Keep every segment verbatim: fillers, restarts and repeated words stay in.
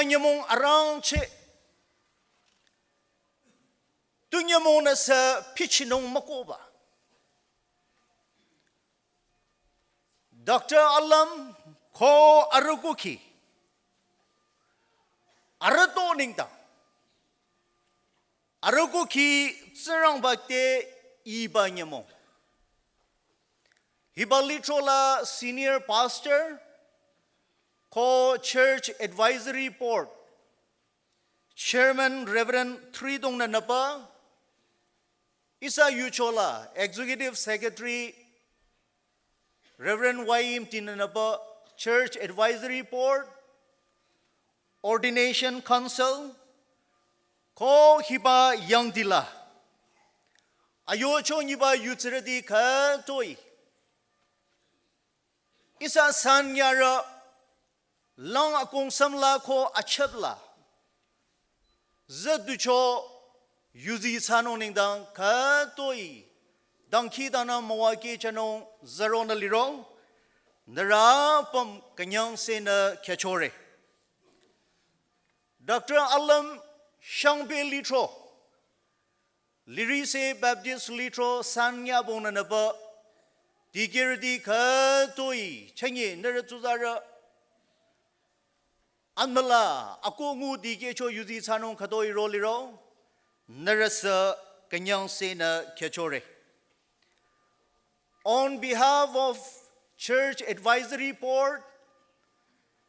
nyümong arangcheh, tu nyümong nü sü pichinung mükohba. Doctor Alam ko arüh kukhi, arüh to nengdang, arüh kukhi Tsingrangba te iba nyümong. Hiba lithro la senior pastor ko church advisory board chairman Reverend Tridong nü nüpa, ihsa yucho la executive secretary Reverend Y M T nü nüpa, church advisory board, ordination council, ko hiba yangdi la ayocho nyiba yutsürüti khütoi, ihsa san nyarü lang akong samla ko achüp la züducho yuzi thsanung nengdang khütoi dangkhidangnang müwakehchanung züronü liro, nührü apüm künyangsehnü khyüchore. Doctor Alam shangbe lithro, Lirise Baptist lithro san nyübong nü nüpa, dikehrüti khütoi chünye nührü tsuzarü anmüla akoh ngu dikehcho yuzi thsanung khütoi ro liro, nührü sü künyangsehnü khyüchore. On behalf of Church Advisory Board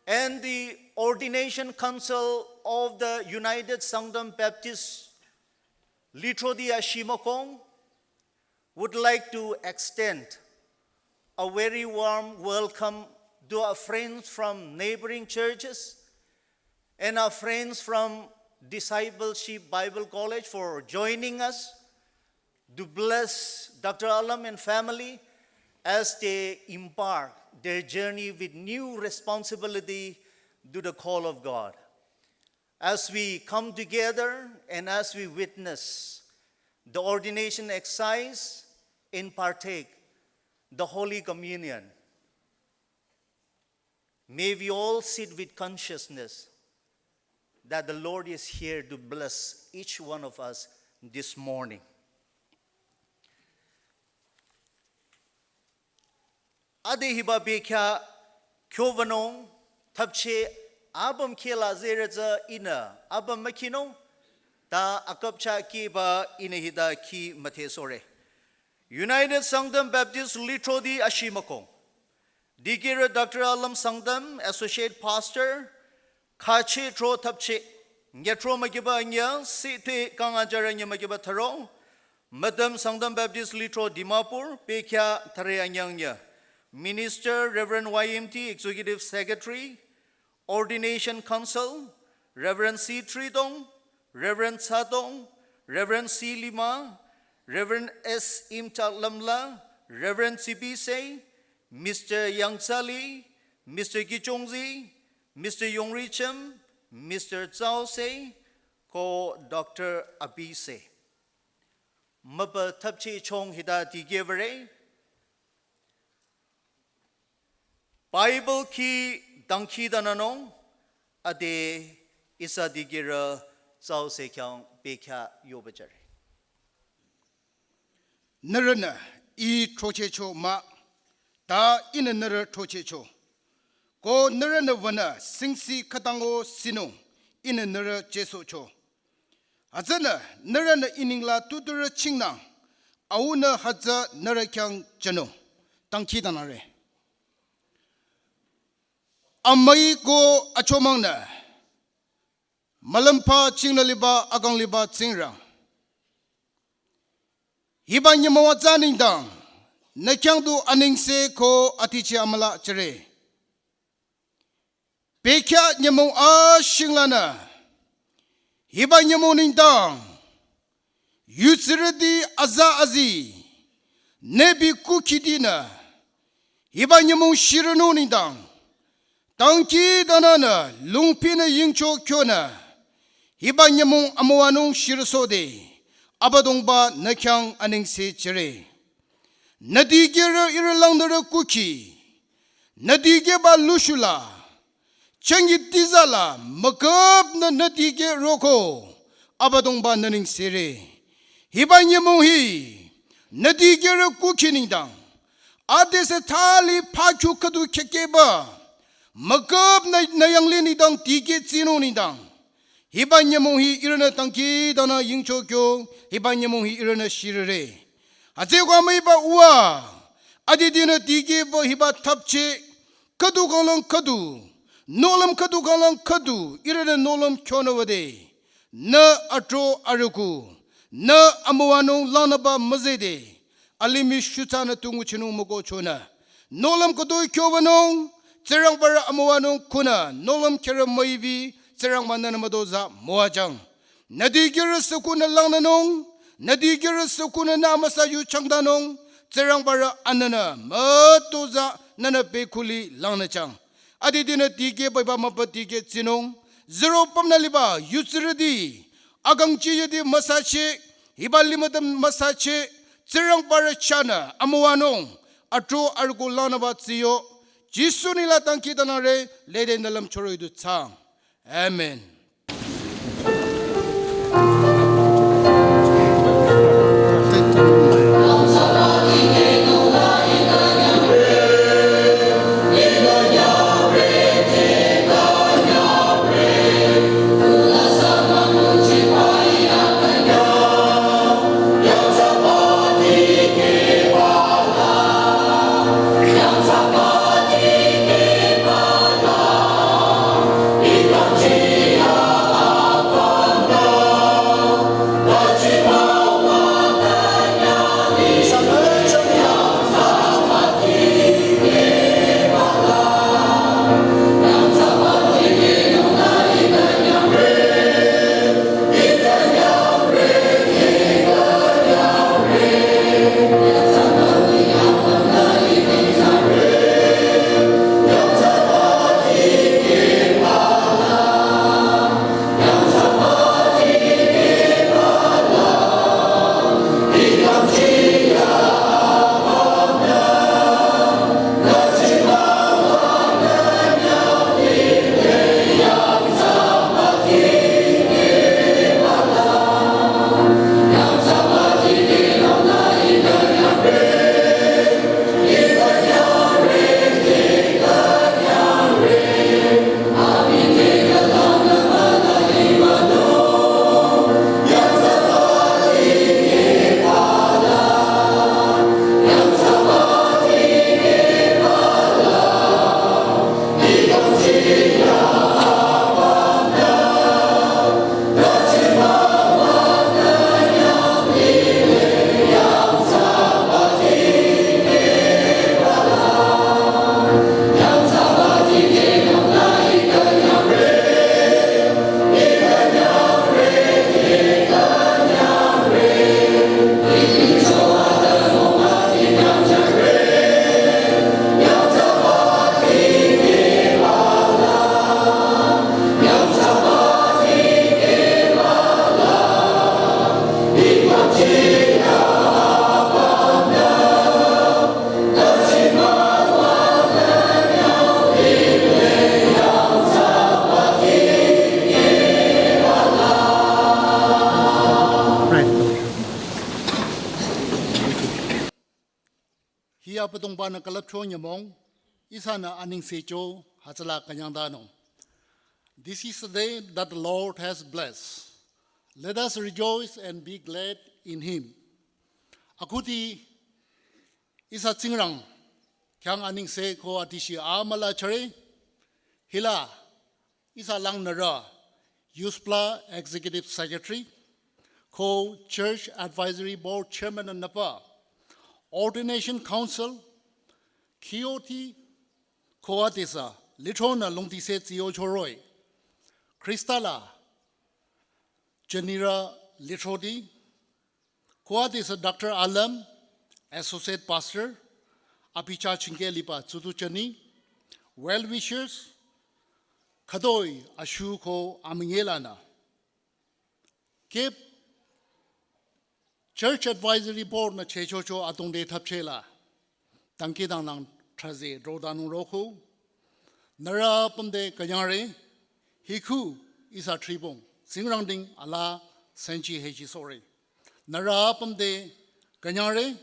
and the Ordination Council of the United Sangtam Baptist Lithroti Ashimokong, would like to extend a very warm welcome to our friends from neighboring churches and our friends from Discipleship Bible College for joining us to bless Doctor Alam and family as they embark their journey with new responsibility to the call of God. As we come together and as we witness the ordination exercise and partake the Holy Communion, may we all sit with consciousness that the Lord is here to bless each one of us this morning. Ade hiba bekhyah kyobanung thapche apüm khehla zeretsü ihnü apüm mükhinung, ta akapcha kehba ihnü hita khi müthehsohre. United Sangtam Baptist Lithroti Ashimokong, dikehrü Doctor Alam Sangtam, Associate Pastor, khacheh thro thapche, nyüthro mükiba anyüh, sithe kang ajarü nyümükiba thüro, Madam Sangtam Baptist Lithro Dimapur, bekhyah thüre anyüh nyüh. Minister Reverend Y M T, Executive Secretary, Ordination Council, Reverend C Tridong, Reverend Tsadong, Reverend C Lima, Reverend S Imchaklamla, Reverend Tsibise, Mister Yangtsali, Mister Kichongzi, Mister Yongrichem, Mister Tsaose, ko Doctor Abise. Mübü thapche chong hita dikehbare. Bible khi dangkhidangnangnung ade ihsa dikehrü Tsaose khyang bekhyah yobajüre. Nührünü ih throchehcho mah, ta ihnü nührü throchehcho. Ko nührünü wünü singsih khütango sinung ihnü nührü jüsohcho. Hütsünü nührünü ih nengla tuturü chingnang, aunü hütsü nührü khyang jünung. Dangkhidangnangre. Amüi ko achomangnü, mülümpha chingnü liba akang liba Tsingrang, hiba nyümong atsa nengdang nü khyang du anengse ko atichi amüla jüre. Bekhyah nyümong ashinglanü, hiba nyümong nengdang yutsürüti aza azi, nübi kukhitinü, hiba nyümong shirünung nengdang, dangkhidangnangnü lungpinü yingcho kyonü, hiba nyümong amüwanung shirüsohde, Abüdongba nü khyang anengse jüre. Nü dikehrü ihrü langnürü kukhi, nü dikehba lushula, Changi tiza la müküp nü nü dikeh roko Abüdongba nü nengsere. Hiba nyümong hi nü dikehrü kukhi nengdang, adesü thali phachu khüdu khekeba müküp nü, nü yanglih nengdang dikeh tsinung nengdang, hiba nyümong hi ihrünü dangkhidangnang yingcho kyo, hiba nyümong hi ihrünü shirüre. Hütsüeko müiba uwa, adidinü dikehba hiba thapcheh, khüdu kanglang khüdu, nohlüm khüdu kanglang khüdu, ihrünü nohlüm kyonü wüde, nü atro arüku, nü amüwanung langnüba müzehde, alimih shutsanü tu nguchinung mükohchonü, nohlüm khüdu kyowünung, Tsingrangbarü amüwanung kunü, nohlüm kherü müibi, Tsingrangba nünü mütozah müwajüng. Nü dikehrü sü kunü langnünung, nü dikehrü sü kunü nü amüsa yu changdanung, Tsingrangbarü anünü mütozah nünü bekuli langnüchang. Adidinü dikehba hiba mübü dikeh tsinung, zero pümnü liba yutsürüti, akangchi yadi müsacheh, hiba limütüm müsacheh, Tsingrangbarü chahnü amüwanung, atro arüku langnüba tsiyo, Jisu neng la dangkhidangnangre, lede nü lümchoro idu thsaang. Amen. Hi Abüdongba-nü külüpcho nyümong, ihsanü anengsecho hütsüla künyangdanung. This is the day that the Lord has blessed. Let us rejoice and be glad in him. Akhuti ihsa Tsingrang khyang anengse ko atishi amüla chore, hila ihsa langnürü, Youth Pla Executive Secretary, ko Church Advisory Board Chairman nüpa, Ordination Council, Q O T, ko adesü lithronü lungtise tsiyo choroh-i, Khrista la jünirü lithroti, ko adesü Doctor Alem, Associate Pastor, abi chah chingkeh liba tsutu jüni, well wishers, khütoi ashuh ko amünyi lanü, kep Church Advisory Board-nü chehchocho adrong te thapcheh la dangkhidangnang thrüze drodanung roko. Nührü apüm te künyangre, hiku ihsa tribong, Tsingrangding ala senchi hechi sore. Nührü apüm te künyangre,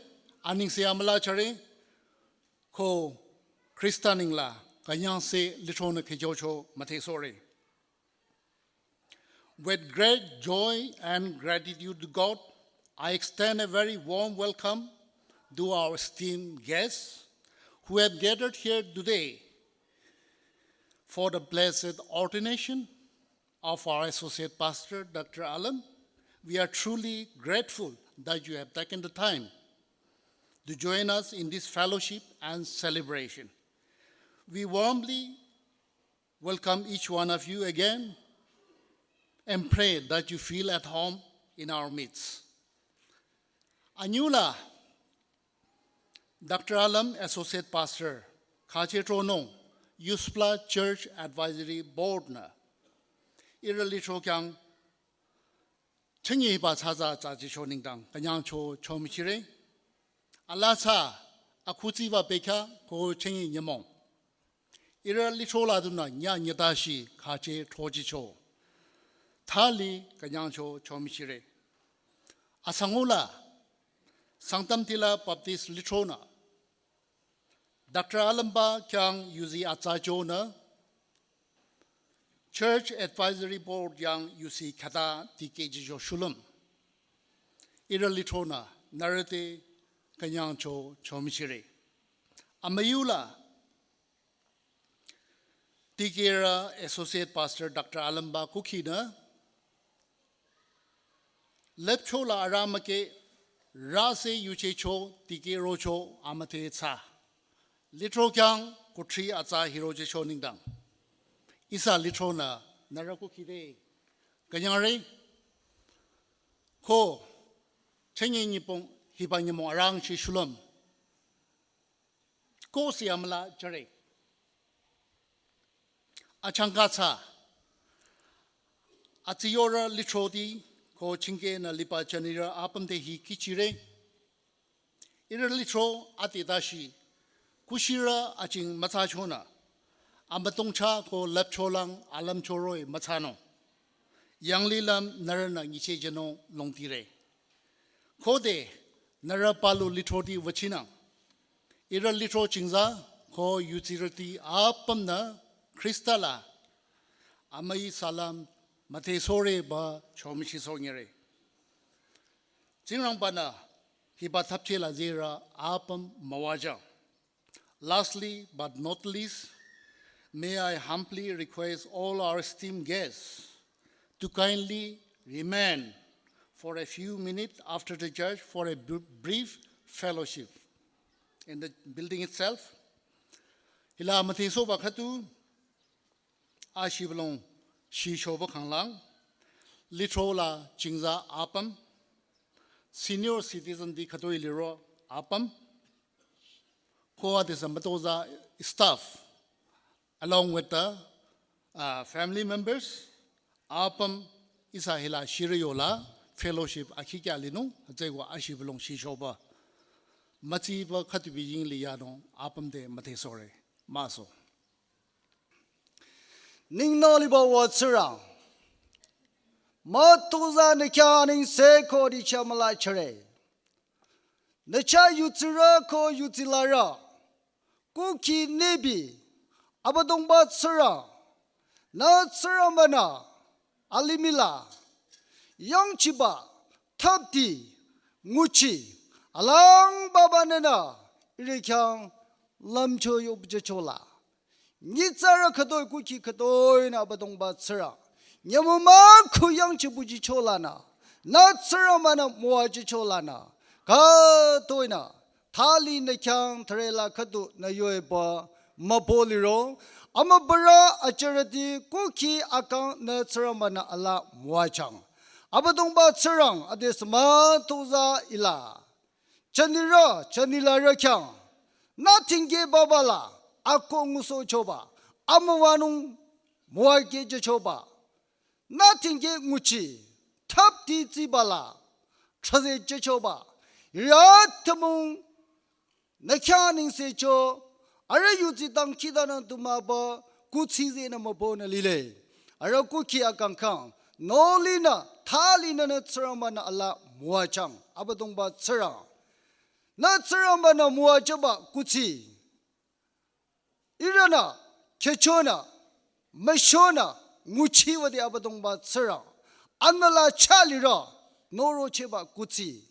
anengse amüla chore, ko Khrista nengla künyangse lithronü khechocho müdhe sore. With great joy and gratitude to God, I extend a very warm welcome to our esteemed guests who have gathered here today for the blessed ordination of our Associate Pastor, Doctor Alam. We are truly grateful that you have taken the time to join us in this fellowship and celebration. We warmly welcome each one of you again and pray that you feel at home in our midst. Anyüla Doctor Alam, Associate Pastor, Khache Tronong, USBLA Church Advisory Board nü ihrü lithro khyang chünye hiba tsatsa tsüchicho nengdang künyangcho chomichire. Ala tsü akhutsiba bekhyah ko chünye nyümong ihrü lithro la dunü nyüh nyütashi khache throchicho. Thali künyangcho chomichire. Asangula Sangtam Tila Baptist lithronü Doctor Alamba khyang yuzi atsachonü Church Advisory Board yang yusi khata dikehchicho shulüm. Ihrü lithronü nührü te künyangcho chomichire. Amüyula dikehrü Associate Pastor Doctor Alamba kukhinü lüpcho la arah müke rase yuchecho dikehrocho amüdhe tsü lithro khyang kuthri atsa hirochecho nengdang ihsa lithronü nührü kukhi te künyangre. Ko chünye nyipong hiba nyümong arangcheh shulüm ko si amüla chore. Achangka tsü atsiyorü lithroti ko chingkenü liba jünirü apüm te hi kihchire. Ihrü lithro ati tashi kushirü aching mütsachonü amütongcha ko lüpcholang alümchoroh-i mütsanung. Yanglilüm nührünü nyichehjünung longtire. Khode nührü palu lithroti wüchinang ihrü lithro chingza ko yutsirüti apümnü Khrista la amüi salam müdhe soreba chomichisohnyire. Tsingrangba-nü hiba thapcheh la zirü apüm müwajüng. Lastly but not least, may I humbly request all our esteemed guests to kindly remain for a few minutes after the church for a br- brief fellowship in the building itself. Hila müdhe sohba khüdu ashibülung shishoba khanglang lithro la chingza apüm, senior citizen ti khütoi liro apüm, ko adesü mütozah staff along with the uh, family members apüm ihsa hila shirü yola fellowship akhi kya linung hütsüeko ashibülung shishoba mütsiba khüdubi ying liyanung apüm te müdhe sore. Maso. Ningnü liba wa Tsingrang, mütozah nü khyang anengse ko dicha müla chore. Nü chah yutsirü ko yutsilarü kukhi nübi Abüdongba Tsingrang, nü Tsingrangba-nü alimih la yangchiba thapti nguchi alangbaba nünü ihrü khyang lümcho yobjüchola nyitsarü khütoi kukhi khütoinü Abüdongba Tsingrang nyümong mükhu yangchibujicholanü nü Tsingrangba-nü müwajücholanü khütoinü thali nü khyang thürela khüdu nü yoepü mübü liro amübürü ajürüti kukhi akang nü Tsingrangba-nü ala müwajüng. Abüdongba Tsingrang adesü mütozah ila jünirü jünilarü khyang nü tingkeh baba la ako ngusohchoba amüwanung müwajüchoba nü tingkeh nguchi thapti tsiba la thrüzehjüchoba ihrü atümung nü khyang anengsecho arüh yudsi dangkhidangnang du mübü kuthsi zenü mübünü lile. Arüh kukhi akang kang, nü linü, thali nünü Tsingrangba-nü ala müwajüng, Abüdongba Tsingrang. Nü Tsingrangba-nü müwajüba kuthsi. Ihrünü, khechonü, müshonü, nguchiwüde Abüdongba Tsingrang. Anüla chalirü, norochehba kuthsi.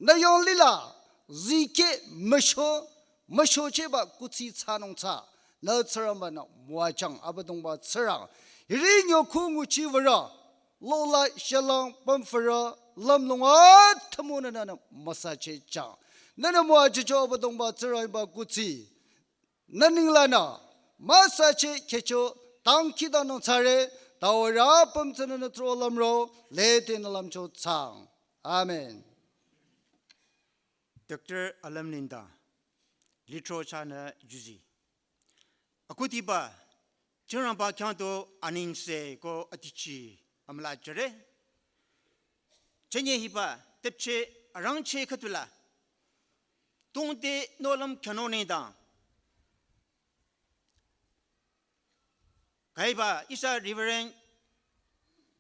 Nü yonglila, zikeh müsho, müshochehba kuthsi thsanung thsa. Nü Tsingrangba-nü müwajüng Abüdongba Tsingrang. Hiri nyokhu nguchiwürü, lola shelang pümfürü, lümlong atümunü nünü müsachehjüng. Nünü müwajücho Abüdongba Tsingrangba kuthsi. Nü ninglanü, müsacheh khecho, dangkhidangnung thsare, tawara pümtsünü nü tro lümro, lete nü lümcho thsang. Amen. Doctor Alam Nengdang, lithro chahnü yuzi. Akhudiba, Tsingrangba khyang tu anengse ko adichi amüla jüre. Chünye hiba, tepche arangcheh khüdula. Tongte nohlüm khyano nengdang. Kaiba ihsa Reverend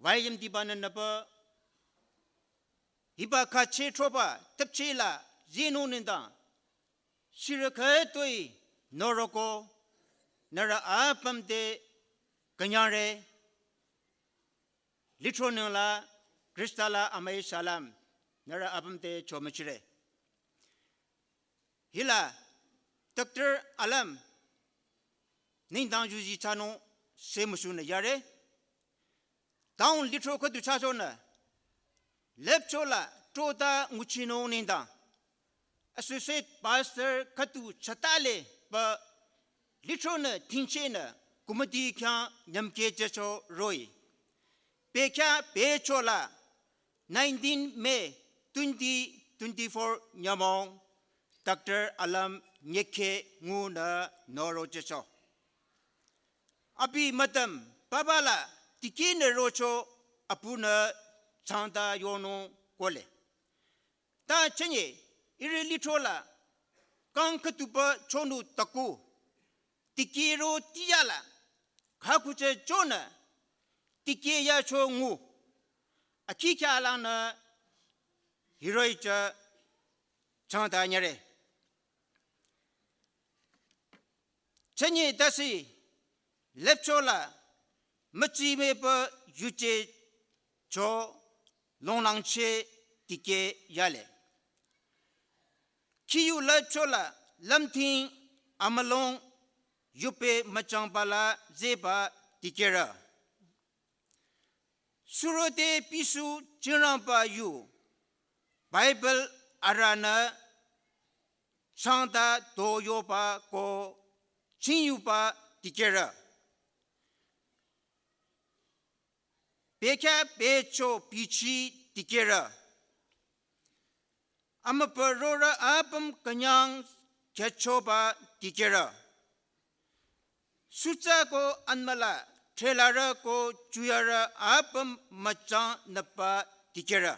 William Diba-nü nüpü, hiba khacheh throba tepche la zenung nengdang. Shirü khütoi noroko, nührü apüm te künyangre, lithro nengla, Khrista la amüi salam, nührü apüm te chomüchire. Hila, Doctor Alam, nengdang yuzi thsanung se müsunü yare. Town lithro khüdu chachonü, lepchola trota nguchinung nengdang. Associate Pastor khüdu chatale ba lithronü tingchenü committee khyang nyümkeh jücho roh-i. Pekha pechola nineteen May twenty twenty-four nyümong Doctor Alam nyekhe ngunü noro jücho. Abi mütüm papa la dikehnü rocho apunü changta yonung kohle. Ta chünye ihrü lithro la kang khütuba chonu taku. Dikehro tiyala, khakuche chonü, dikeh yacho ngu, akhi kyalangnü, hiroh-i chah changta nyüre. Chünye tase, lepchola, mütsi mepü yuje cho longlangcheh dikeh yale. Khiyu lepchola lümthing amülong yupe müchangpala zehba dikehrü. Surote pisu Tsingrangba yu Bible arühnü changta do yoba ko chingyuba dikehrü. Pekha pecho pichi dikehrü. Amübü rorü apüm künyang kyachoba dikehrü. Sutsa ko anmüla, threlarü ko chuyarü apüm müchang nüba dikehrü.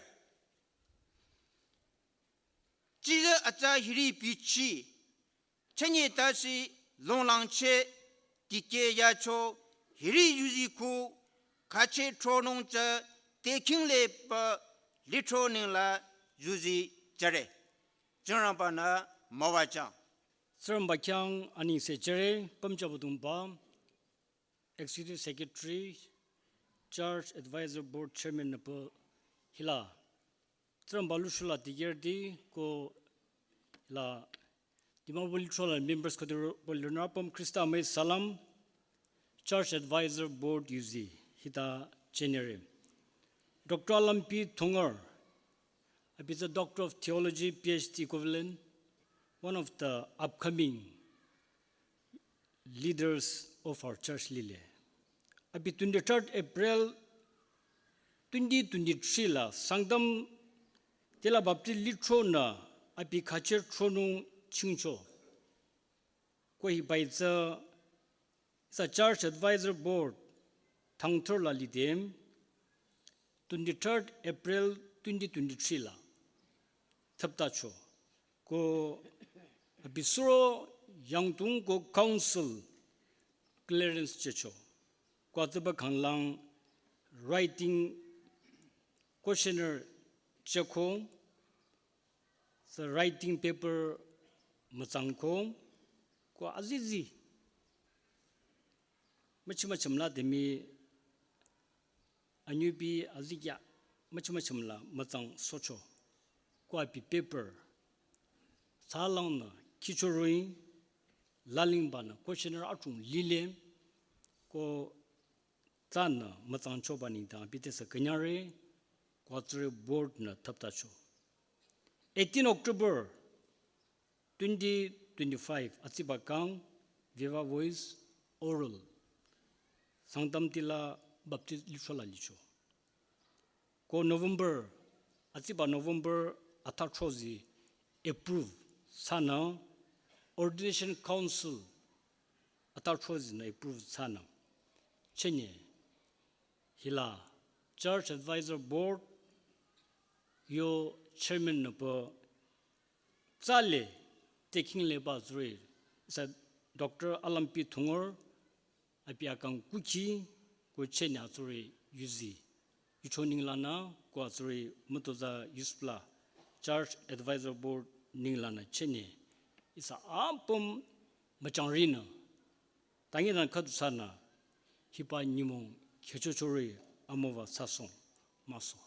Tsirü atsa hiri pichi, chünye tase longlangcheh dikeh yacho hiri yuzi khu khacheh thronung tsü dikehlepa lithro nengla yuzi jüre. Tsingrangba-nü müwajüng. Tsingrangba khyang anengse jüre, pümjaba dungba, Executive Secretary, Church Advisor Board Chairman nüpü hila Tsingrangba lushula dikehrüti ko la Dimapur lithro la members khüdu ro-, pü lirnü apüm Khrista amüi salam, Church Advisor Board yuzi, hita chenere. Doctor Alampi Thongar, abi tsü Doctor of Theology, P H D equivalent, one of the upcoming leaders of our church lile. Abi twenty-third April twenty twenty-three la Sangtam Tela Baptist lithronü abi khacheh thronung chingcho. Ko hiba-i tsü, tsü Church Advisor Board thangthor la lide, twenty-third April twenty twenty-three la thüptacho. Ko abi suro yangdong ko council clearance chehcho. Ko atsüba khanglang writing questionnaire chehko, sü writing paper mütsangko, ko azizi müchimüchimla demi anyübi azikya müchimüchimla mütsang sohcho. Ko abi paper salangnü khichoroh-i, lalingbanü questionnaire achung lile, ko tsünü mütsangchoba nengdang abi tesü künyangre, ko atsüri board-nü thaptacho. Eighteen October twenty twenty-five atsiba kang Viva Voce oral Sangtamtila Baptist Lithro la licho. Ko November, atsiba November athathrozi approve thsanü, Ordination Council athathrozinü approve thsanü, chünye hila Church Advisor Board yo chairman nüpü tsale teking leba tsüri, ihsa Doctor Alampi Thungur, abi akang kukhi, ko chünye atsüri yuzi yucho nenglanü, ko atsüri mütozah yuspla Church Advisor Board nenglanü chünye ihsa apüm müchangrinü tangi dan khüdu thsanü hiba nyümong khechochori amüwa thsasoh, müsoh.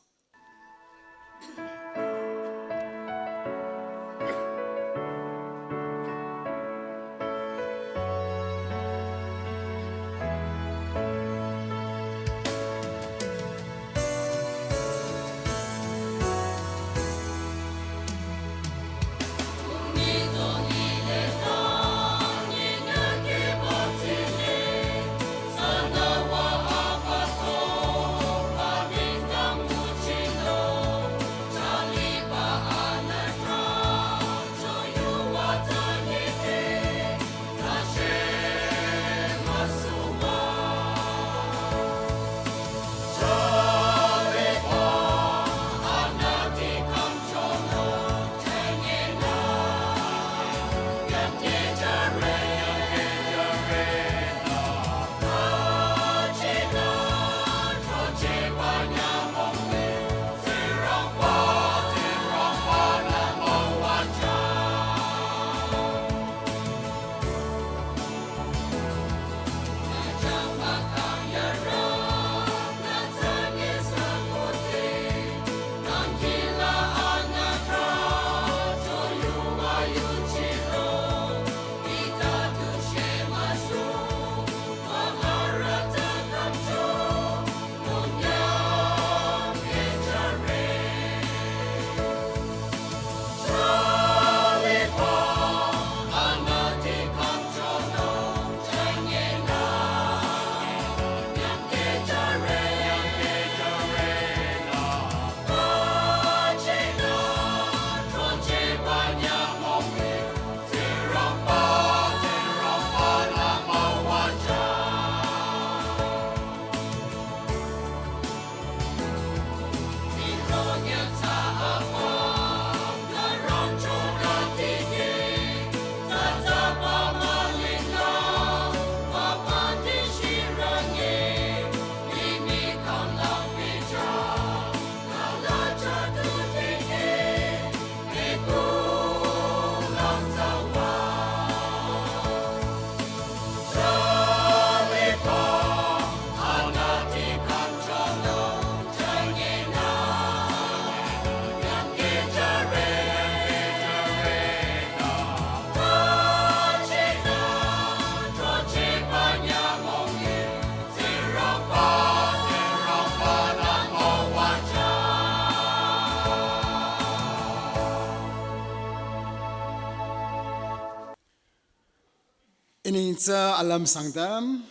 Ining tsü alüm Sangtam,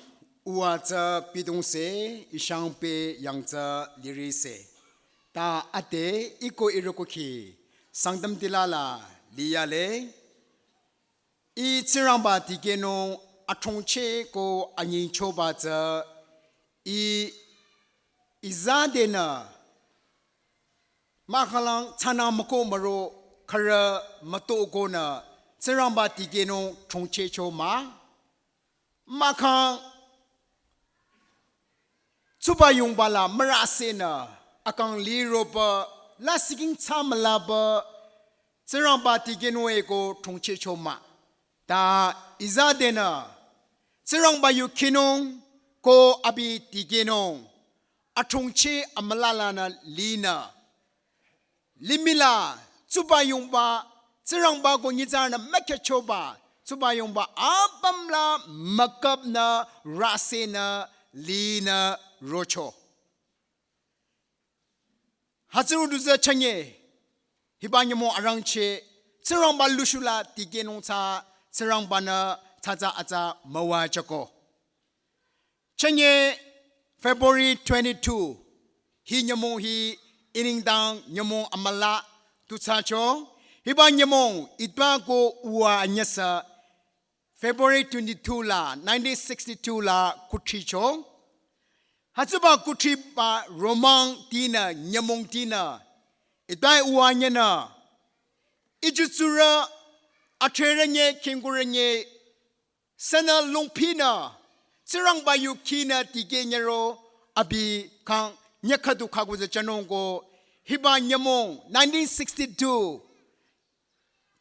uwa tsü Pidungse, ishangpe yang tsü Lirise. Ta ate iko irokokhi Sangtam tilala liyale. Ih Tsingrangba dikehnung athongcheh ko anyingchoba tsü ih izadenü mahkhang lang tsünü müko müro khürü mütokonü Tsingrangba dikehnung thongchehcho mah. Mahkhang Tsuba yungba la mürase nü akang liroba la siking tsa mülaba Tsingrangba tikehnung eko thongchehcho mah. Ta izadenü Tsingrangba yu khinung ko abi tikehnung athongcheh amülalanü linü limih la tsuba yungba Tsingrangba ko nyitsarünü mükyachoba tsuba yungba apüm la mükapnü rasenü linü rocho. Hütsüri du tsü chünye hiba nyümong arangcheh Tsingrangba lushula tikehnung tsü Tsingrangba-nü tsatsa atsa müwajüko. Chünye February twenty-two hi nyümong hi i nengdang nyümong amüla tu thsacho. Hiba nyümong itba ko uwa anyüsü February twenty-two la nineteen sixty-two la kuthricho. Hütsüba kuthriba romang tinü nyümong tinü itba uwa anyünü ijutsurü athrerünye khingkurünye sünü longphinü Tsingrangba yu khinü tikehnyüro abi kang nyükhüdu khaku tsü jünungko hiba nyümong nineteen sixty-two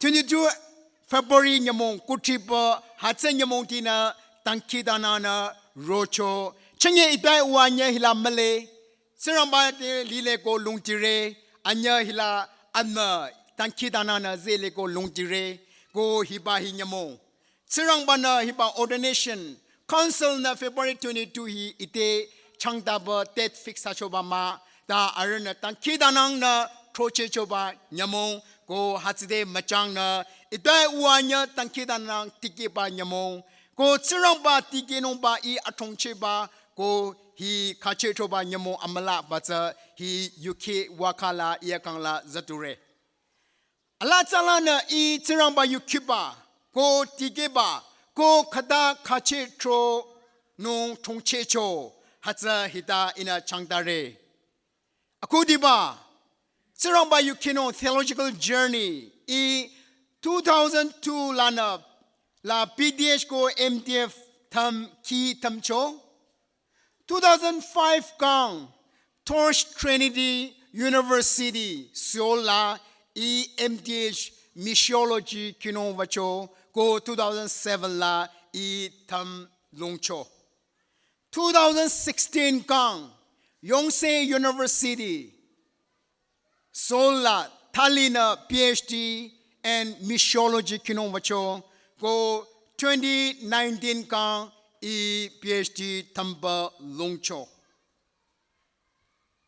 twenty-two February nyümong kuthriba hütsü nyümong tinü dangkhidangnangnü rocho. Chünye itba uwa anyü hila mühle Tsingrangba te lile ko longtire anyü hila anmü dangkhidangnangnü zehle ko longtire ko hiba hi nyümong Tsingrangba-nü hiba ordination council-nü February twenty-two hi ite changtaba date fix thsachoba mah ta arühnü dangkhidangnangnü throchehchoba nyümong ko hütsüde müchangnü itba uwa anyü dangkhidangnang tikehba nyümong ko Tsingrangba tikehnungba i athongchehba ko hi khachehchoba nyümong amülaba tsü hi yukheh wakhala i akang la züdure. Alaa tsülanü i Tsingrangba yu khiba ko tikehba ko khüta khacheh thronung thongchehcho hütsü hita ihnü changtare. Akhudiba Tsingrangba yu khinung theological journey i two thousand two lanü la B D H ko M D F thüm khi thümcho. Two thousand five kang Torch Trinity University Seoul la i M T H missiology khinung wücho ko two thousand seven la i thüm longcho. Two thousand sixteen kang Yonsei University Seoul la thalinü P H D and missiology khinung wücho ko twenty nineteen kang i P H D thümba longcho.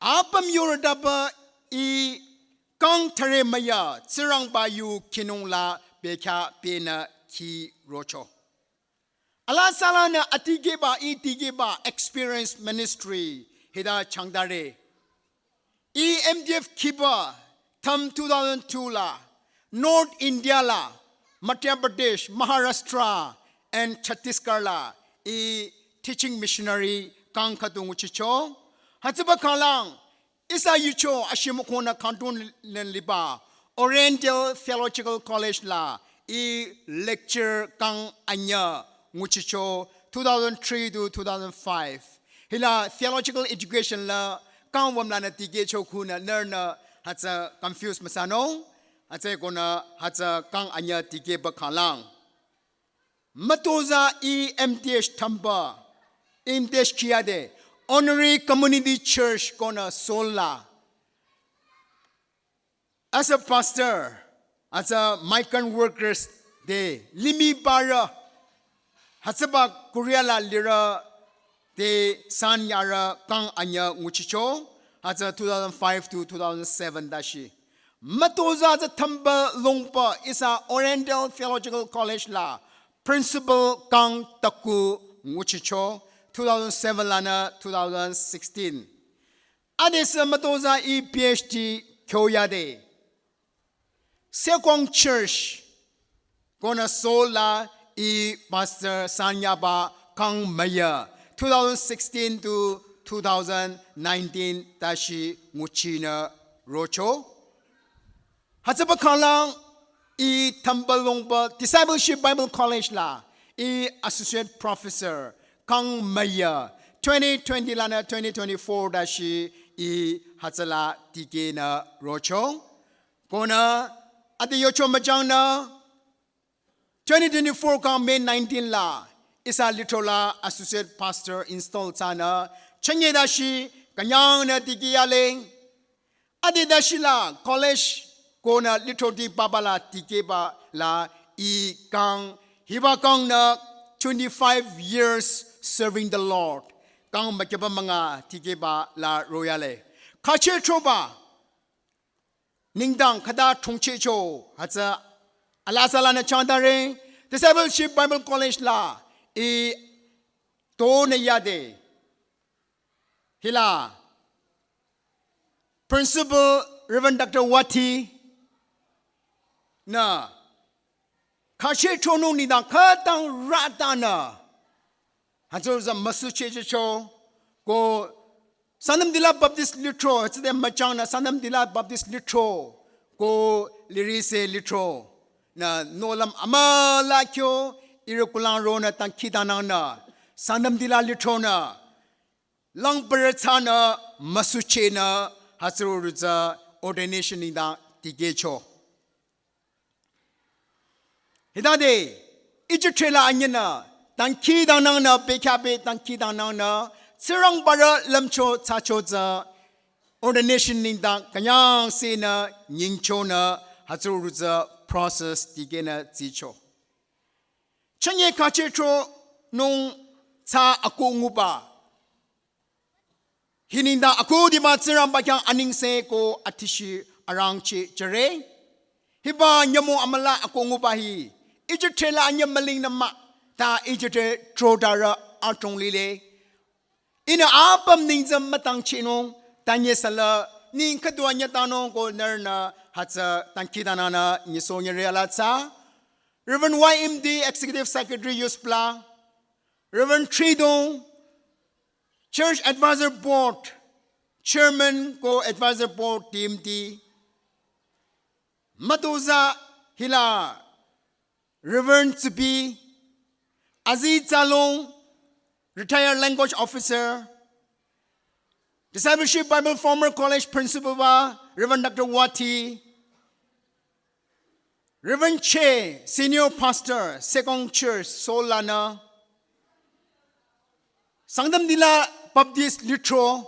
Apüm yurüdaba i kang thüre müya Tsingrangba yu khinung la bekhyah penü khi rocho. Alaa tsülanü atikehba i tikehba experience ministry hita changtare. I M T F khiba thüm two thousand two la North India la Madhya Pradesh, Maharashtra and Chhattisgarh la i teaching missionary kang khüdu nguchicho. Hütsüba khanglang ihsa yucho ashimükhonü kangtung len liba Oriental Theological College la i lecture kang anyü nguchicho two thousand three to two thousand five. Hila theological education la kang wümlanü tikehcho khunü nührünü hütsü confuse müthsanung. Hütsükonü hütsü kang anyü tikehba khanglang mütozah i M T H thümba, M T H khiyade Honorary Community Church konü Seoul la as a pastor, as a migrant workers de limih barü hütsüba Korea la lirü de sanyarü kang anyü nguchicho, hütsü two thousand five to two thousand seven dashi. Mütozah tsü thümba longba ihsa Oriental Theological College la principal kang taku nguchicho two thousand seven lanü two thousand sixteen. Adesü mütozah i P H D kyoyade Sekwang Church konü Seoul la i pastor sanyaba kang müya two thousand sixteen to two thousand nineteen dashi nguchinü rocho. Hütsüba khanglang i thümba longba Discipleship Bible College la i associate professor kang müya twenty twenty lanü twenty twenty-four dashi ih hütsüla dikehnü rocho. Konü ade yocho müjangnü twenty twenty-four kang May nineteen la ihsa lithro la associate pastor install thsanü chünye dashi künyangnü dikeh yale. Ade dashi la college konü lithroti papa la dikehba la ih kang hiba kangnü twenty-five years serving the Lord. Kang mükeba münga dikehba la royale. Khache throba nengdang khüta thongchehcho hütsü alaa tsü lanü changdare Discipleship Bible College la ih tonü yade. Hila Principal Reverend Doctor Wati nü khache thronung nengdang khütang ratanü hütsürü tsü müsuchehcho ko Sangtam Dila Baptist lithro, hütsüde müjangnü Sangtam Dila Baptist lithro ko Lirise lithro nü nohlüm amüla kyo ihrü kulang ronü dangkhidangnangnü Sangtam Dila lithronü lang pere thsanü müsuchehnü hütsürü tsü ordination nengdang dikehcho. Hitade ijütrela anyinü dangkhidangnangnü bekhyahbe dangkhidangnangnü Tsingrangba rü lümcho thsacho tsü ordination nengdang künyangsehnü nyingchonü hütsürü tsü process dikehnü tsicho. Chünye khache thronung tsü akoh nguba hi nengdang akhudiba Tsingrangba khyang anengse ko adhishi arangcheh jüre. Hiba nyümong amüla akoh nguba hi ijütrela anyü mülingnü mah, ta ijütre throtarü adrong lile. Ihnü apüm neng tsü mütangchehnung, tanye sala neng khüdu anyütanung ko nührünü hütsü dangkhidangnangnü nyisohnyüre alaa tsü Reverend Y M D, Executive Secretary, USBLA, Reverend Tridong, Church Advisor Board Chairman ko Advisor Board, D M D, mütozah hila Reverend Tsibi, Aziz Tsalong, Retired Language Officer, Discipleship Bible Former College Principal ba Reverend Doctor Wati, Reverend Che, Senior Pastor, Second Church, Seoul lanü, Sangtam Dila Baptist lithro,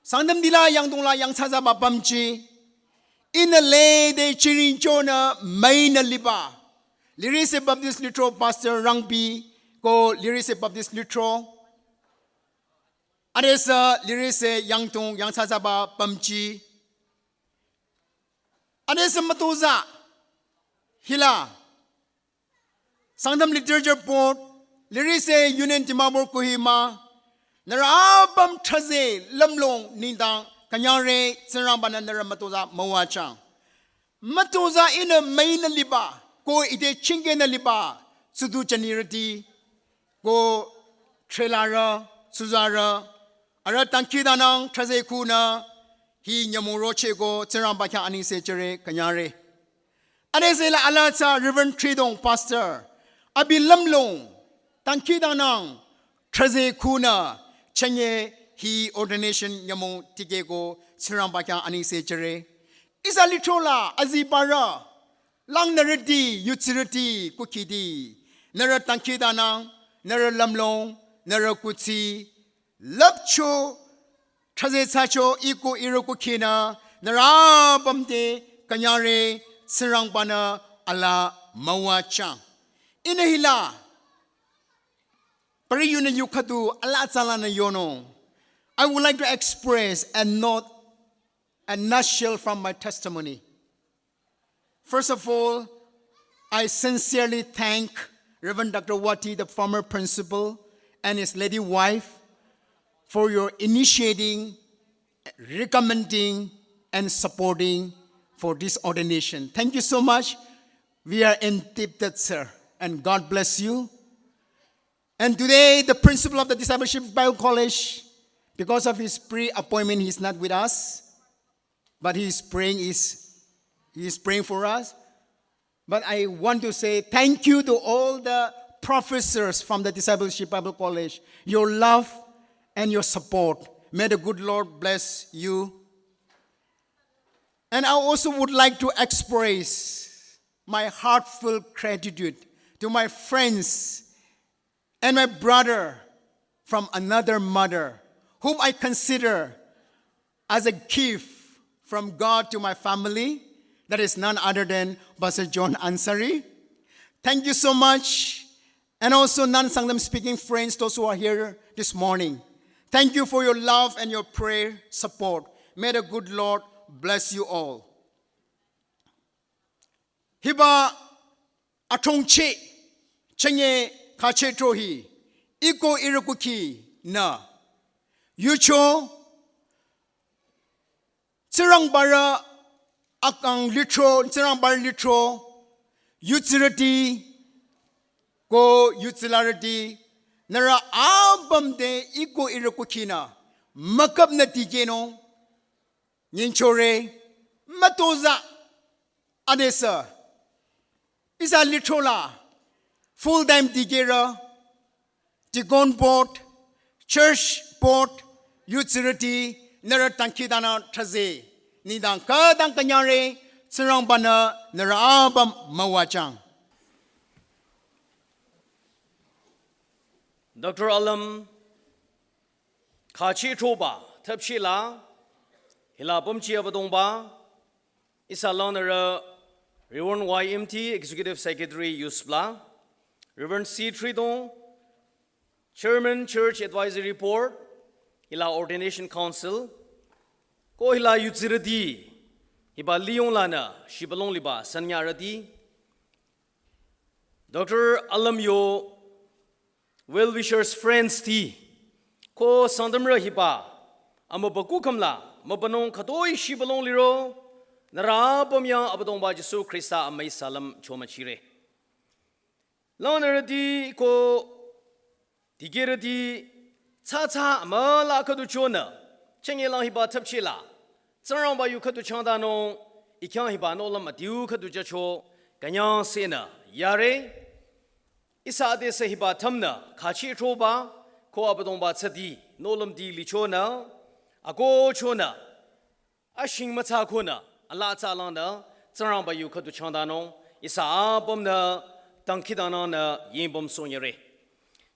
Sangtam Dila yangdong la yangthsazaba pümji, ihnü lede chiring chonü müinü liba Lirise Baptist lithro Pastor Rangbi ko Lirise Baptist lithro, adesü Lirise yangdong yangthsazaba pümji, adesü mütozah hila Sangtam Literature Board, Lirise Union Dimapur Kohima, nührü apüm thaze lümlong nengdang künyangre, Tsingrangba-nü nührü mütozah müwajüng. Mütozah ihnü müinü liba ko ite chingkehnü liba tsudu jünirüti ko threlarü, tsuzarü, arüh dangkhidangnang thaze khunü hi nyümong rocheh ko Tsingrangba khyang anengse jüre künyangre. Adesü la alaa tsü Reverend Tridong Pastor, abi lümlong dangkhidangnang thaze khunü chünye hi ordination nyümong tikeh ko Tsingrangba khyang anengse jüre. Ihsa lithro la azibarü, langnürüti, yudsirüti, kukhiti, nührü dangkhidangnang, nührü lümlong, nührü kuthsi, lüpcho, thaze thsacho, iko ihrü kukhinü, nührü apüm te künyangre, Tsingrangba-nü alaa müwajüng. Ihnü hila pari yunü yu khüdu alaa tsü lanü yonung. I would like to express a note, a nutshell from my testimony. First of all, I sincerely thank Reverend Doctor Wati, the former principal, and his lady wife for your initiating, recommending, and supporting for this ordination. Thank you so much. We are indebted, sir, and God bless you. And today, the principal of the Discipleship Bible College, because of his pre-appointment, he's not with us, but he is praying, is, he is praying for us. But I want to say thank you to all the professors from the Discipleship Bible College. Your love, and your support. May the good Lord bless you. And I also would like to express my heartfelt gratitude to my friends and my brother from another mother, whom I consider as a gift from God to my family, that is none other than Pastor John Ansari. Thank you so much. And also non-Sangtam speaking friends, those who are here this morning. Thank you for your love and your prayer support. May the good Lord bless you all. Hiba athongcheh, chünye khacheh thro hi, iko irü kukhi nü yucho, Tsingrangba rü akang lithro, Tsingrangba rü lithro, yutsirüti, ko yutsilarüti, nührü apüm te iko irü kukhi nü, müküp nü dikehnung, nyingchore, mütozah, adesü. Ihsa lithro la, full time dikehrü, deacon board, church board, yutsirüti, nührü dangkhidangnang thsaze, nengdang khütang künyangre, Tsingrangba-nü nührü apüm müwajüng. Doctor Alüm, khacheh throba, thüpchila, hila pümchi Abüdongba, ihsa langnürü Reverend Y M T, Executive Secretary, USBLA, Reverend C Tridong, Chairman, Church Advisory Board, hila Ordination Council, ko hila yutsirüti, hiba liyong lanü, shibülung liba, sanyarüti, Doctor Alüm yo, well wishers, friends ti, ko Sangtamrü hiba, amübükuh khümla, mübünung khütoi shibülung liro, nührü apüm yang Abüdongba Jisu Khrista amüi salam chomüchire. Langnürüti ko dikehrüti tsatsa amüla khüdu chonü, chünye lang hiba thüpchila, Tsingrangba yu khüdu changdanung, ikhyang hiba nohlüm adiu khüdu jücho, künyangsehnü, yare, ihsa adesü hiba thümnü, khacheh throba, ko Abüdongba tsüdi, nohlümdi lichonü, akoh chonü, ashing mütsa khonü, alaa tsa langnü, Tsingrangba yu khüdu changdanung, ihsa apümnü, dangkhidangnangnü, yingpüm sonyare.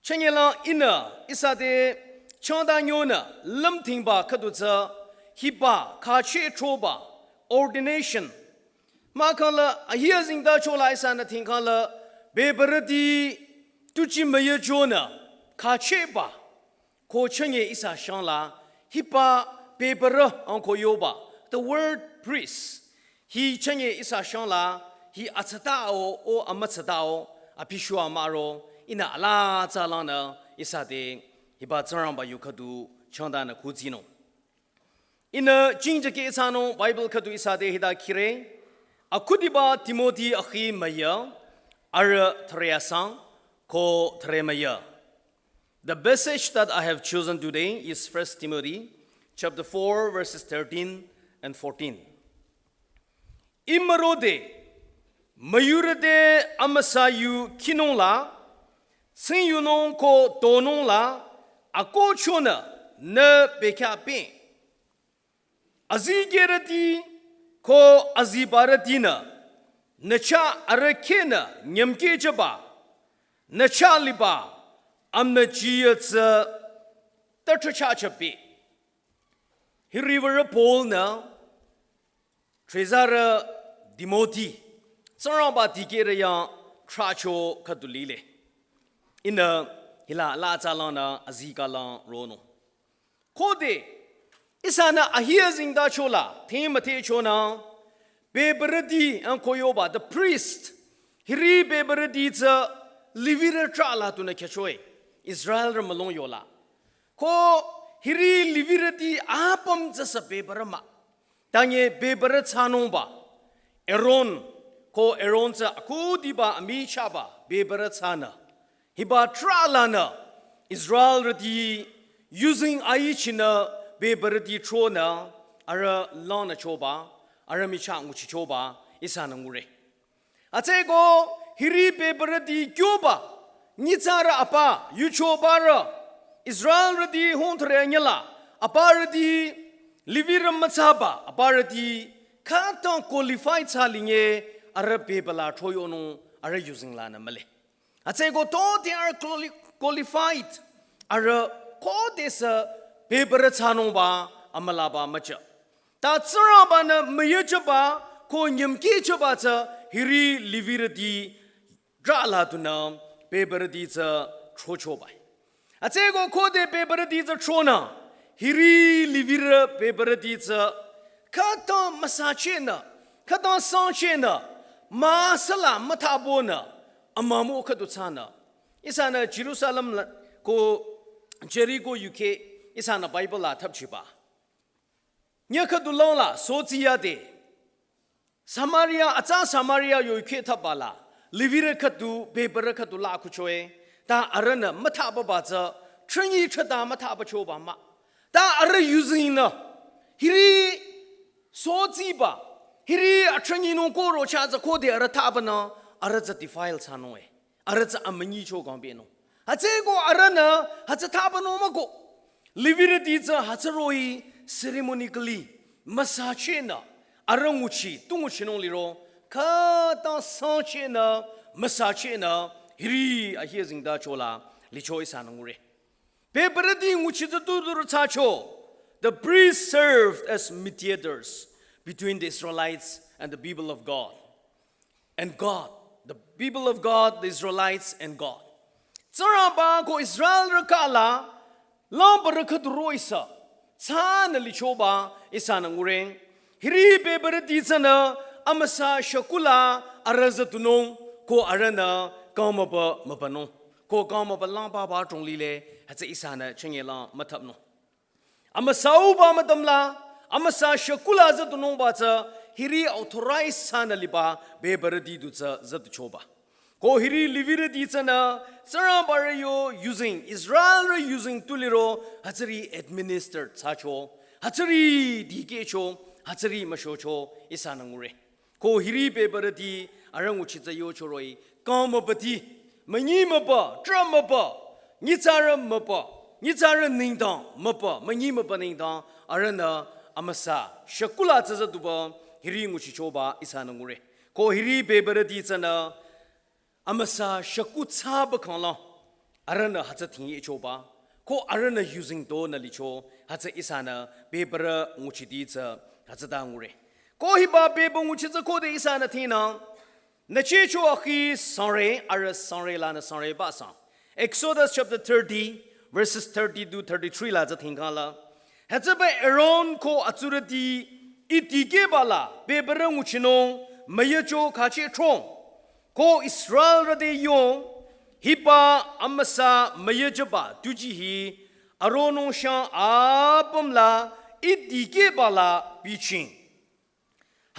Chünye lang ihnü, ihsa te, changdanyonü, lümthingba khüdu tsü, hiba, khacheh throba, ordination, mahkhang la, ahi azengtacho la ihsanü thingkhang la, bebürüti, tuji müyüchonü, khachehba, ko chünye ihsa shangla, hiba bebürü ang ko yoba, the word priest, hi chünye ihsa shangla, hi atsatao, o amütsatao, apishua maro, ihnü alaa tsa langnü, ihsa te, hiba Tsingrangba yu khüdu, changdanü khuzinung. Ihnü jingjakeh ihsanung Bible khüdu ihsa te hita khire, akhudiba Timothy akhi müyü, arüh thüre asang, ko thüre müyü. The passage that I have chosen today is First Timothy chapter four, verses thirteen and fourteen. Ih mürode, müyurü te amüsa yu khinung la, tsing yunung ko tonung la, akoh chonü nü bekhyah peh. Azikehrüti ko azibarütinü, nü chah arüh khehnü nyümkehjüba, nü chah liba, amnü jiyü tsü tütüchachapeh. Hiri würü Paul-nü, trezarü Timothy, Tsingrangba dikehrü yang trahcho khüdu lile. Ihnü hila alaa tsa langnü azikehlang ronung. Khode, ihsanü ahi azengtacho la, thing müthehchonü, bebürüti ang ko yoba, the priest, hiri bebürüti tsü Levirü trah la tunü khyüchoe, Israelrü mülung yola. Ko hiri Levirüti apüm tsü sü bebürü mah. Tanye bebürü thsanungba. Aaron, ko Aaron tsü akhudiba amichahba bebürü thsanü. Hiba trah lanü Israelrüti yuzeng aichinü bebürüti tronü arüh langnüchoba, arüh michah nguchichoba ihsanü ngure. Atsüko hiri bebürüti kyoba, nyitsarü apa, yuchobarü, Israelrüti hongthre anyüla, aparüti Levirü mütsaba, aparüti khütang qualified thsa linge arüh bebala throyonung arüh yuzeng lanü mühle. Hütsüeko toti arüh quali-, qualified arüh khodesü bebürü thsanungba amülaba müjü. Ta Tsingrangba-nü müyejüba ko nyümkijüba tsü hiri Levirüti drala dunü bebürüti tsü throchoba. Hütsüeko khode bebürüti tsü thronü, hiri Levirü bebürüti tsü khütang müsachehnü, khütang sangchehnü, müsala müthsabonü, amümo khüdu thsanü. Ihsanü Jerusalem la ko Jericho yukheh ihsanü Bible la thapchiba. Nyü khüdu langla sotsiyade. Samaria, atsa Samaria yukheh thapbala. Levirü khüdu, bebürü khüdu la kuchoe. Ta arühnü müthsababa tsü, thrünyi thsata müthsabachoba mah. Ta arüh yuzengnü. Hiri sotsiba. Hiri athrünyinung koro cha tsü khode arüh thsabanü, arüh tsü defile thsanunge. Arüh tsü amünyicho kangbenung. Hütsüeko arühnü, hütsü thsabanung mah ko. Levirüti tsü hütsü roh-i ceremonically, müsachehnü, arüh nguchi, tu nguchinung liro, khütang sangchehnü, müsachehnü, hiri ahi zingda chola, licho ihsanü ngure. Bebürüti nguchi tsü tu tu thsacho. The priests served as mediators between the Israelites and the people of God. And God, the people of God, the Israelites and God. Tsingrangba ko Israelrü kala, langbarü khüdu roh-i sü, thsanü lichoba ihsanü ngure. Hiri bebürüti tsünü, amüsa shakula arüh züdunung, ko arühnü, kangmübü mübünung. Ko kangmübü langbaba chonglile, hütsü ihsanü chengelang müthapnung. Amüsa uba müdümla, amüsa shakula züdunungba tsü, hiri authorize thsanü liba, bebürüti du tsü züduchoba. Ko hiri Levirüti tsünü, Tsingrangbarü yo yuzeng, Israelrü yuzeng tu liro, hütsüri administer thsacho, hütsüri dikehcho, hütsüri müshocho, ihsanü ngure. Ko hiri bebürüti arüh nguchi tsü yocho roh-i, kangmübüti, münyi mübü, trah mübü, nyitsarü mübü, nyitsarü nengdang mübü, münyi mübü nengdang, arühnü amüsa shakula tsü züduba, hiri nguchichoba ihsanü ngure. Ko hiri bebürüti tsünü, amüsa shaku thsaba khanglang, arühnü hütsü thingyechoba, ko arühnü yuzeng tonü licho, hütsü ihsanü bebürü nguchiti tsü hütsüta ngure. Ko hiba bebü nguchi tsü khode ihsanü thingnang, nüchicho akhi sangre, arüh sangre lanü sangreba sang. Exodus chapter thirty, verses thirty to thirty-three la tsü thingkhang la. Hütsüba Aaron ko atsurüti ih dikehbala, bebürü nguchinung, müyecho khacheh trong. Ko Israelrü te yong, hiba amüsa müyejüba tuji hi, Aronung shang apümla ih dikehbala bichieng.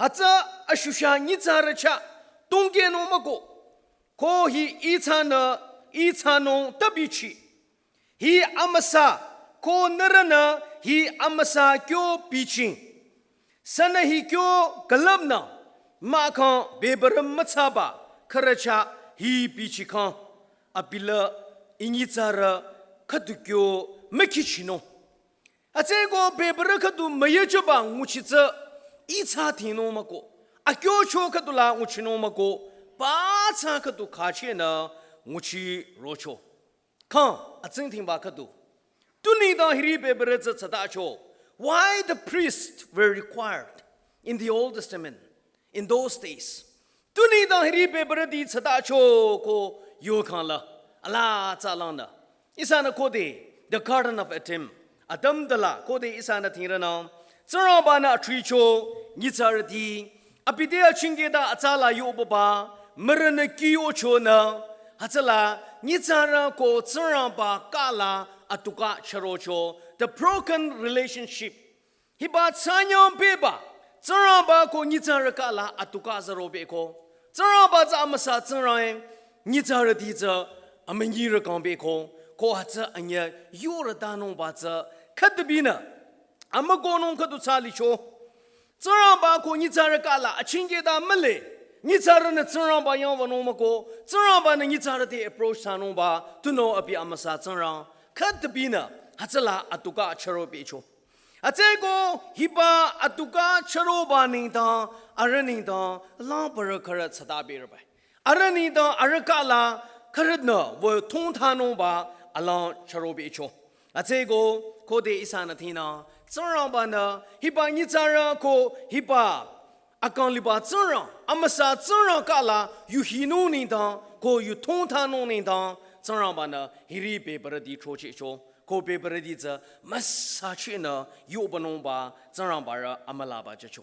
Hütsü ashusha nyitsarü chah tongkehnung mükoh. Ko hi ih thsanü, ih thsanung ta bichi. Hi amüsa, ko nührünü hi amüsa kyo bichieng. Sünü hi kyo külüpnü, mahkhang bebürü müthsaba, khürü chah hi bichikhang, abi la ih nyitsarü khüdu kyo mükhichinung. Hütsüeko bebürü khüdu müyejüba nguchi tsü ih thsa thingnung mükoh. Akyocho khüdu la nguchinung mükoh, ba thsa khüdu khachehnü nguchirocho. Khang, atsingdhingba khüdu. Tu nengdang hiri bebürü tsü thsatacho. Why the priests were required in the Old Testament, in those days? Tu nengdang hiri bebürüti thsatacho ko yokhang la. Ala tsalangnü. Ihsanü khode, the Garden of Eden. Adam dala khode ihsanü thingrünang. Tsingrangba-nü athricho, nyitsarüti. Abi te achingkehta atsala yobaba, mürünü kiyochonü. Hütsüla, nyitsarü ko Tsingrangba kala atuka chürocho. The broken relationship. Hiba tsanyang beba, Tsingrangba ko nyitsarü kala atuka züro beko. Tsingrangba tsü amüsa Tsingrang-e, nyitsarüti tsü amünyirü kang beko. Ko hütsü anyüh yorütanungba tsü khüdubinü amükohnung khüdu thsalicho. Tsingrangba ko nyitsarü kala achingkehta mühle. Nyitsarünü Tsingrangba yangwünung mükoh. Tsingrangba-nü nyitsarü te approach thsanungba, tunüo abi amüsa Tsingrang. Khütabinü hütsüla atuka chüro pehcho. Hütsüeko hiba atuka chüroba nengdang, arüh nengdang, langparü khürü tsütaberebai. Arüh nengdang, arüh kala, khürünü wü thongthanungba alang chüro pehcho. Hütsüeko khode ihsanü thinü, Tsingrangbanü, hiba nyitsarü ko hiba akang liba Tsingrang, amüsa Tsingrang kala, yu hinung nengdang, ko yu thongthanung nengdang, Tsingrangbanü, hiri bebürüti throchehcho, ko bebürüti tsü, müsachinü, yu banungba, Tsingrangbarü, amülaba jücho.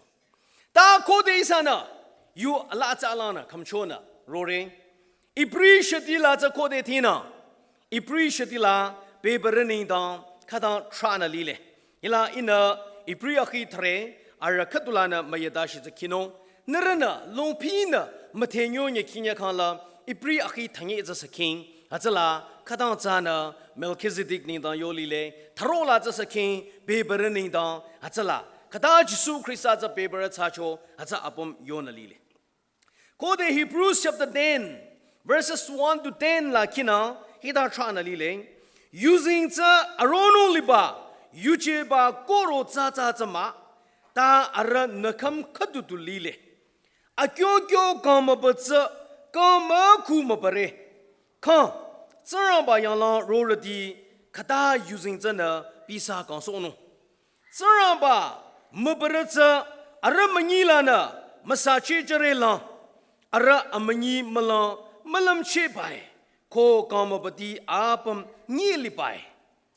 Ta khode ihsanü, yu ala tsü alanü, khümchonü, rore, Ibri shütila tsü khode thinü. Ibri shütila bebürü nengdang khütang thranü lile. Hila ihnü Ibri akhi thüre arüh khüdulanü müyüda shi tsü khinung. Nührünü longpinü müthenyonye khinyü khangla Ibri akhi thünye tsü sü khing. Hütsüla khütang tsünü Melchizedek nengdang yo lile. Thürola tsü sü khing bebürü nengdang hütsüla. Khüta Jisu Khrista tsü bebürü thsacho hütsü apüm yonü lile. Khode Hebrews chapter ten, verses one to ten la khinü, hita thranü lile. Yuzeng tsü aronung liba, yujeba koro tsü tsü tsü mah, ta arüh nükhüm khüdu du lile. Akyokyo kang mübü tsü, kang mükhu mübüre. Kang, Tsingrangba yanglang rorüti, khüta yuzeng tsünü pisa kangsohnung. Tsingrangba mübürü tsü arüh münyi lanü müsachehjüre lang, arüh amünyi mülang mülümchehbai, ko kang mübüti apüm nyi libai.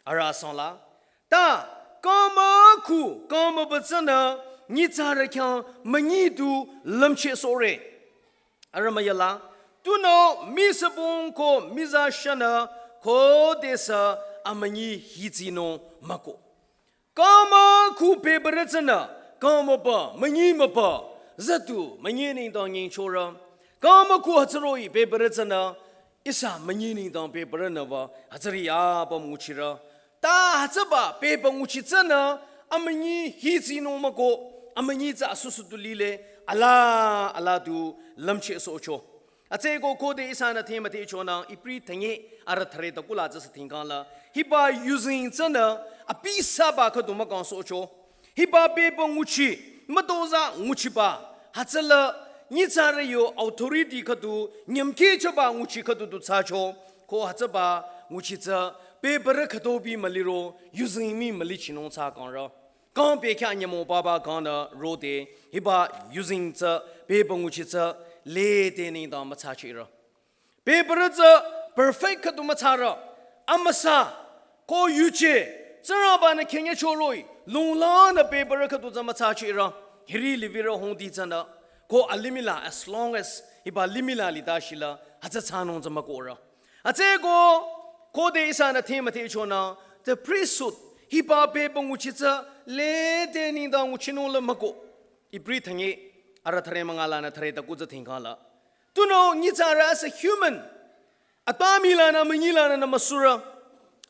Arüh sangla, ta kang mükhu kang mübü tsünü nyitsarü khyang münyi du lümchehsohre. Arüh müyala, tunüo misübong ko miza shünü khodesü amünyi hitsinung mükoh. Kang mükhu bebürü tsünü, kang mübü, münyi mübü, züdu, münyi nengdang nyingchorü. Kang mükhu hütsüroh-i bebürü tsünü, ihsa münyi nengdang bebürünü wü, hütsüri apüm nguchirü. Ta hütsüba bebü nguchi tsünü, amünyi hitsinung mükoh, amünyi tsü asusu du lile, ala, ala du lümchehsohcho. Hütsüeko khode ihsanü themüthehchonü, Ibri thünye arüh thüre ta kula tsü sü thingkangla. Hiba yuzeng tsünü, apisaba khüdu mükangsohcho. Hiba bebü nguchi, mütozah nguchiba. Hütsüla, nyitsarü yo authority khüdu, nyümkhehchaba nguchi khüdu du thsacho. Ko hütsüba nguchi tsü, bebürü khütobi müliro, yuzeng mii mülichinung thsa kangrü. Kang bekhyah nyümong papa kangnü rode, hiba yuzeng tsü, bebü nguchi tsü, lede nengdang mütsachehrü. Bebürü tsü, perfect khüdu mütsarü. Amüsa, ko yuje, Tsingrangbanü khenye choroh-i, lunglanü bebürü khüdu tsü mütsachehrü. Hiri livirü hongdi tsünü, ko alimih la, as long as, hiba limih la lida shila, hütsü thsanung tsü mükohrü. Hütsüeko, khode ihsanü themüthehchonü, the priesthood, hiba bebü nguchi tsü, lede nengdang nguchinung la mükoh. Ibri thünye, arüh thüre münga lanü thüre ta ku tsü thingkangla. Tunüo nyitsarü as a human, atbami lanü, münyi lanü nü müsurü.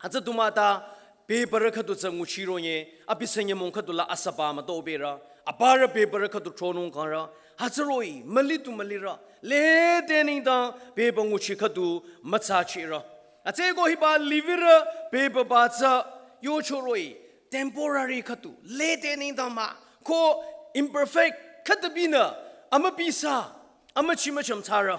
Hütsü du mah ta, bebürü khüdu tsü nguchironye, abi sü nyümong khüdu la asüba mütoberü, aparü bebürü khüdu thronung kangrü, hütsüroh-i, müli du mülirü, lede nengdang bebü nguchi khüdu mütsachehrü. Hütsüeko hiba livirü bebüba tsü yochoroh-i, temporary khüdu, lede nengdang mah, ko imperfect, khütabinü, amüpisa, amüchi müchüm thsarü.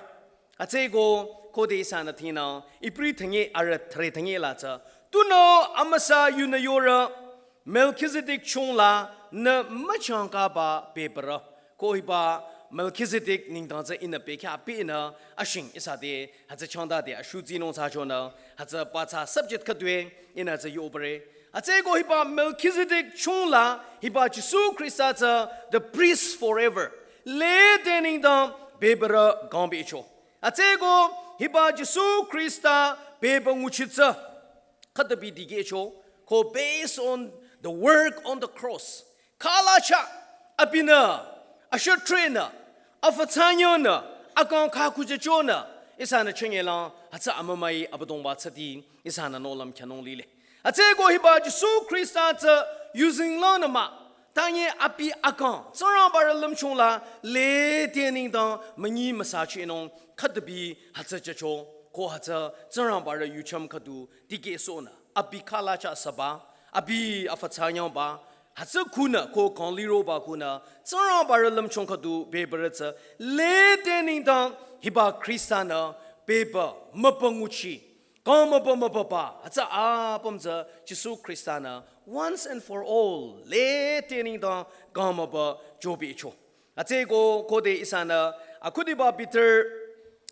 Hütsüeko khode ihsanü thinü, Ibri thünye arüh thüre thünye la tsü. Tunüo amüsa yunü yorü, Melchizedek chungla nü müchangkaba bebürü. Ko hiba Melchizedek nengdang tsü ihnü bekhyah pinü ashing ihsa te, hütsü changta te ashu tsinung thsachonü, hütsü pa tsü subject khüdue, ihnü tsü yobüre. Hütsüeko hiba Melchizedek chungla, hiba Jisu Khrista tsü, the priest forever. Lede nengdang bebürü kangbecho. Hütsüeko hiba Jisu Khrista bebü nguchi tsü khütabi dikehcho, ko based on the work on the cross. Khalacha, abinü, ashütrenü, afatsanyonü, akang khakujechonü, ihsanü chengelang, hütsü amümai Abüdongba tsüti, ihsanü nohlüm khyünung lile. Hütsüeko hiba Jisu Khrista tsü yuzeng lanü mah, tanye abi akang, Tsingrangbarü lümchung la, lede nengdang münyi müsachehnung, khütabi hütsü jücho, ko hütsü Tsingrangbarü yucham khüdu dikehsohnü. abi khala chah süba, abi afatsanyangba, hütsü khunü ko kang liroba khunü, Tsingrangba rü lümchung khüdu bebürü tsü, lede nengdang hiba Khrista-nü bebü mübü nguchi, kang mübü mübüba, hütsü apüm tsü Jisu Khrista-nü once and for all, lede nengdang kang mübü jobicho. Hütsüeko khode ihsanü akhudiba Peter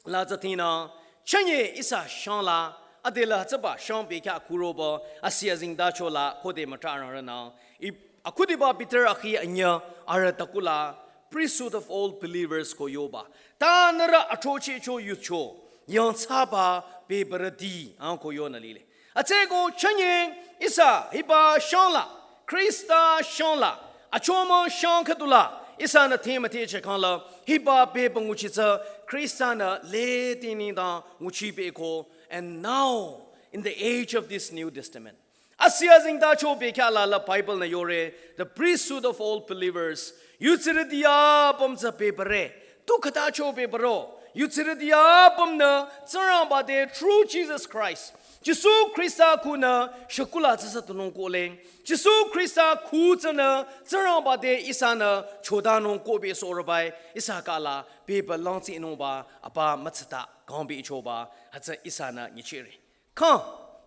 la tsü tinü, chünye ihsa shangla, adela hütsüba shang bekhyah kuroba, asi azengtacho la khode mütrah rangrünü. I, akhudiba Peter akhi anyüh arüh takula, priesthood of all believers ko yoba. Ta nührü athrochehcho yucho, yangthsaba bebürüti ang ko yonü lile. Hütsüeko chünye ihsa hiba shangla, Khrista shangla, achomang shang khüdula, ihsanü themüthehcheh khangla, hiba bebü nguchi tsü, Khrista-nü lede nengdang nguchi beko, and now, in the age of this New Testament. Asi azengtacho bekhyah la la Bible-nü yore, the priesthood of all believers, yudsirüti apüm tsü bebüre, tu khütacho bebüro, yudsirüti apümnü Tsingrangba te through Jesus Christ, Jisu Khrista khunü shükula tsüsü tunung kohle. Jisu Khrista khu tsünü Tsingrangba te ihsanü chodanung kobe sohroba-i, ihsa khala bebü langtsinungba apa mütsata kangbichoba, hütsü ihsanü nyichehre. Kang,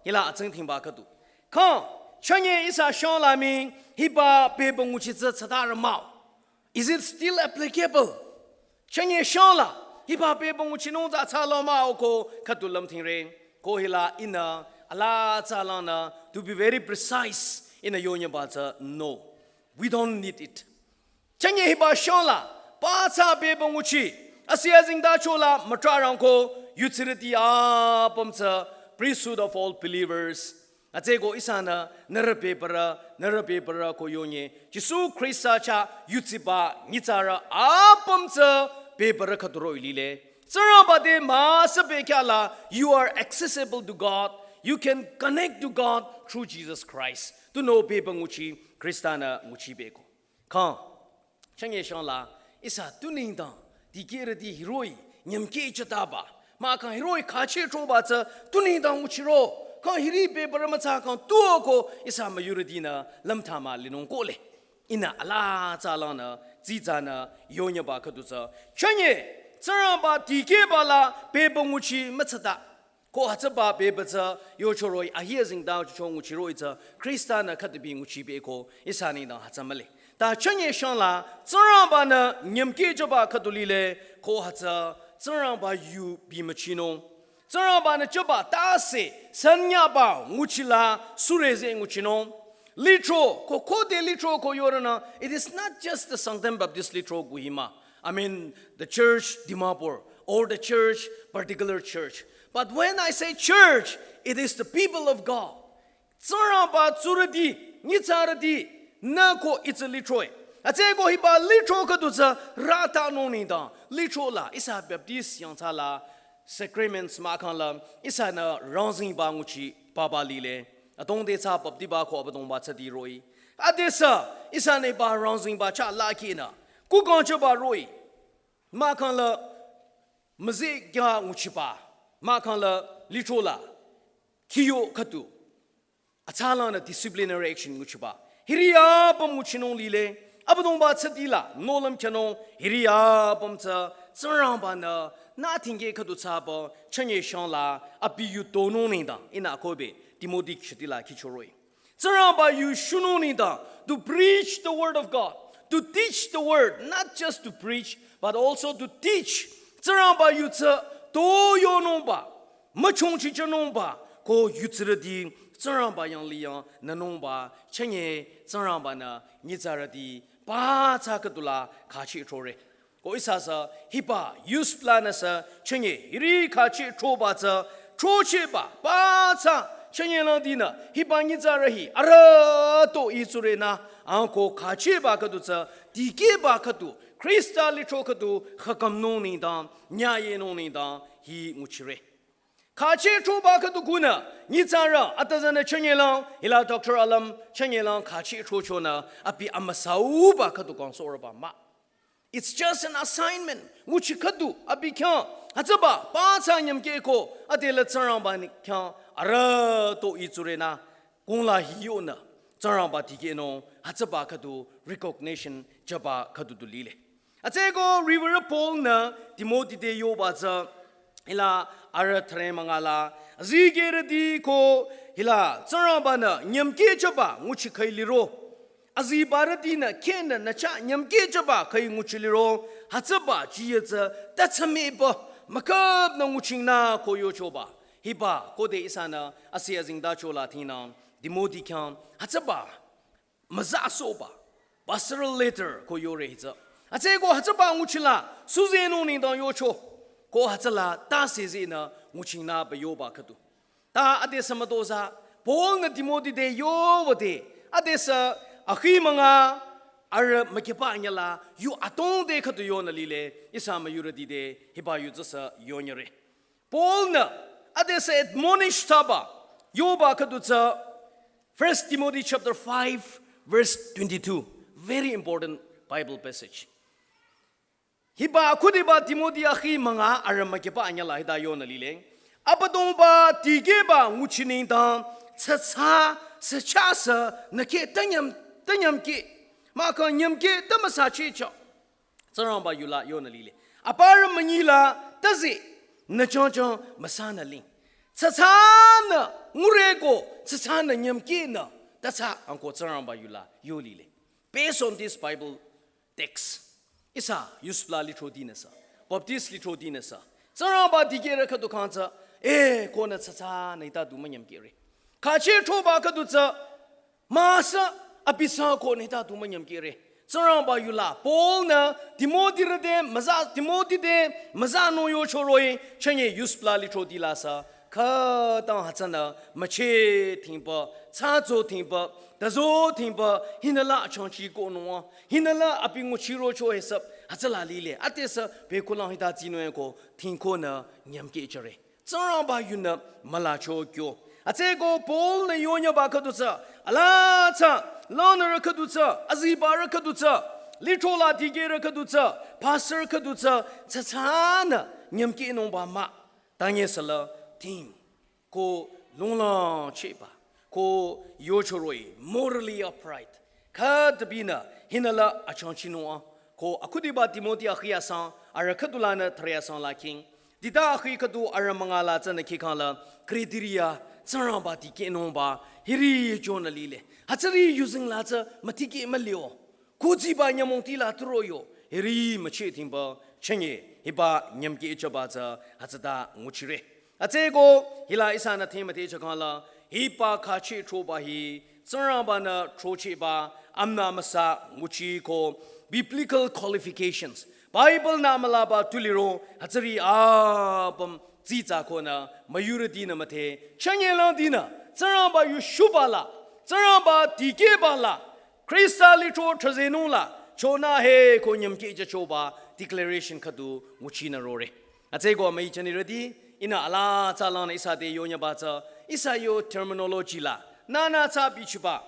hila atsingdhingba khüdu. Kang, chünye ihsa shangla ming hiba bebü nguchi tsü tsata rü mah-o. Is it still applicable? Chünye shangla, hiba bebü nguchinung tsü athsalang mah-o ko khüdu lümdhingre. Ko hila ihnü, ala thsalangnü, to be very precise, ihnü yonyüba tsü, no. We don't need it. Chünye hiba shangla, pathsa bebü nguchi, asi azengtacho la mütrah rangko, yudsirüti apüm tsü, priesthood of all believers. Hütsüeko ihsanü, nührü bebürü, nührü bebürü ko yonye, Jisu Khrista chah yudsiba nyitsarü apüm tsü bebürü khüdu roh-i lile. Tsingrangba te müsü bekhyah la, you are accessible to God. You can connect to God through Jesus Christ. Tunüo bebü nguchi, Khrista-nü nguchi beko. Kang, chünye shangla, ihsa tu nengdang, dikehrüti hiroh-i, nyümkeh chataba, mahkhang hiroh-i khacheh throba tsü, tu nengdang nguchiro, kang hiri bebürü mütsa kang tuo ko, ihsa müyurütinü, lümthama linung kohle. Ihnü ala thsalangnü, tsitsanü, yonyüba khüdu tsü, chünye, Tsingrangba dikehba la, bebü nguchi mütsata. Ko hütsüba bebü tsü yocho roh-i ahi azengtacho nguchi roh-i tsü Khrista-nü khütabi nguchi beko ihsa nengdang hütsü mühle. Ta chünye shangla Tsingrangba-nü nyümkeh jüba khüdu lile ko hütsü Tsingrangba yu bimüchinung. Tsingrangba-nü jüba tase sanyaba nguchila sürüze nguchinung. Lithro, ko khode lithro ko yoronü, it is not just the Sangtam Baptist lithro Kohima. I mean, the church Dimapur or the church, particular church. But when I say church, it is the people of God. Tsingrangba tsurüti, nyitsarüti, nü ko itsü lithro-i. Hütsüeko hiba lithro khüdu tsü rütanung nengdang, lithro la, ihsa Baptist yangthsa la, sacraments mahkhang la, ihsanü rangzingba nguchi papa lile. Adongde tsü baptiba ko Abüdongba tsüdi roh-i. Adesü, ihsanü ba rangzingba chah la kinü. Kukang chaba roh-i. Mahkhang la müzeh kya nguchiba. Mahkhang la lithro la. Kiyo khüdu. Atsalangnü disciplinary action nguchiba. Hiri apüm nguchinung lile. Abüdongba tsüdi la. Nohlüm kyanung. Hiri apüm tsü. Tsingrangba-nü. Nü tingkeh khüdu tsüba. Chünye shangla. Abi yu tonung nengdang. Ihnü kobe. Timothy shitila kichoro-i. Tsingrangba yu shunung nengdang, to preach the word of God, to teach the word, not just to preach, but also to teach. Tsingrangba yu tsü to yonungba, müchongchi chanungba, ko yudsirüti Tsingrangba yanglih yang nünungba, chünye Tsingrangba-nü nyitsarüti pathsa khüdula khacheh throre. Ko ihsa sü hiba youth plan-nü sü chünye hiri khacheh throba tsü throchehba pathsa chünye langdinü hiba nyitsarü hi arüh to itsurenü angko khachehba khüdu tsü dikehba khüdu Khrista lithro khüdu khakümnung nengdang nyayenung nengdang hi nguchire. Khacheh throba khüdu kunü nyitsarü atüzanü chünye lang hila Doctor Alam chünye lang khacheh throchonü abi amüsauba khüdu kangsohrüba mah. It's just an assignment. Nguchi khüdu abi khyang hütsüba pathsa nyümkeh ko adela Tsingrangba-nü khyang Arüh to itsurünü, kungla hiyonü, Tsingrangba dikehnung, hütsüba khüdu recognition jüba khüdu du lile. Hütsüeko riwürü Paul-nü Timothy te yoba tsü, hila arüh thüre mangala, azikehrüti ko hila Tsingrangba-nü nyümkeh jüba nguchi khüi liro. Azibarütinü khehnü nü chah nyümkeh jüba khüi nguchi liro, hütsüba jiyü tsü tatsümeba, müküpnü nguchingnü ko yochoba. Hiba, khode ihsanü, asi azingda chola thingnang, Timothy khyang, hütsüba, müza soba, pastoral letter ko yore hitsü. Hütsüeko hütsüba nguchila, suzenung nengdang yocho, ko hütsüla, ta sezenü, nguchingnü ba yoba khüdu. Ta adesü mütozah, Paul-nü Timothy te yowüde, adesü akhi münga, arüh mükipa nyüla, yu atong te khüdu yonü lile, ihsa müyurüti te, hiba yu tsüsü yonyüre. Paul-nü, adesü admonish thsaba, yoba khüdu tsü, First Timothy chapter five, verse twenty-two. Very important Bible passage. Hiba khudiba Timothy akhi münga arüh mükipa anyüla hita yonü lile. Abüdongba dikehba nguchi nengdang tsütsa süchasü nü khe tanyam, tanyamkeh. Mahkhang nyümkeh tamüsa chicho. Tsingrangba yula yonü lile. Aparü münyila tazi nü chongchong müsanü ling. Tsütsanü ngureko tsütsanü nyümkehnü tatsa angko Tsingrangba yula yo lile. Based on this Bible text. Ihsa, Yusupla litro dinüsü, Baptist litro dinüsü. Tsingrangba dikehrü khüdu khyang tsü, eh, konü tsütsanü hita du münyümkehre. Khache throba khüdu tsü, müsa, abisa konü hita du münyümkehre. Tsingrangba yula, Paul-nü, Timothy rü te, müza, Timothy te, müza no yochoroh-i, chünye Yusupla litro dilasü, khütang hütsünü, müche thingba, tsatso thingba, tazo thingba, hinüla achangchi konung-a, hinüla abi nguchirocho hesap, hütsüla lile, adesü bekulang hita tsinung-e ko, thingkonü nyümkeh jüre. Tsingrangba yunü mülacho kyo. Hütsüeko Paul-nü yonyüba khüdu tsü, ala tsü, lanürü khüdu tsü, azibarü khüdu tsü, litrola dikehrü khüdu tsü, pastor khüdu tsü, tsütsanü nyümkehnungba mah. Tanye sala thing. Ko lunglang cheba. Ko yochoroh-i morally upright. Khütabinü hinüla achangchinung-a. Ko akhudiba Timothy akhi asang, arüh khüdulanü thüre asang la king. Dita akhi khüdu arüh müngala tsünü khikhangla, criteria, Tsingrangba dikehnungba, hiri yonü lile. Hütsüri yuzeng la tsü mütikeh mülio. Kutsiba nyümong tila turoyo, hiri müche thingba, chünye, hiba nyümkeh jüba tsü, hütsüta nguchire. Hütsüeko, hila ihsanü themüte chakangla, hiba khache throba hi, Tsingrangba-nü throchehba, amna müsa nguchi ko, biblical qualifications. Bible-nü mülaba tuliro, hütsüri apüm, tsitsa konü, müyurütinü müthe, chünye lang dinü, Tsingrangba yu shuba la, Tsingrangba dikehba la, Khrista litro thrazenung la, chonü he ko nyümkeh jüchoba declaration khüdu nguchinü rore. Hütsüeko amüi chanirüti, ihnü ala tsalangnü ihsa te yonyüba tsü, ihsa yo terminology la, nünü tsü bichiba,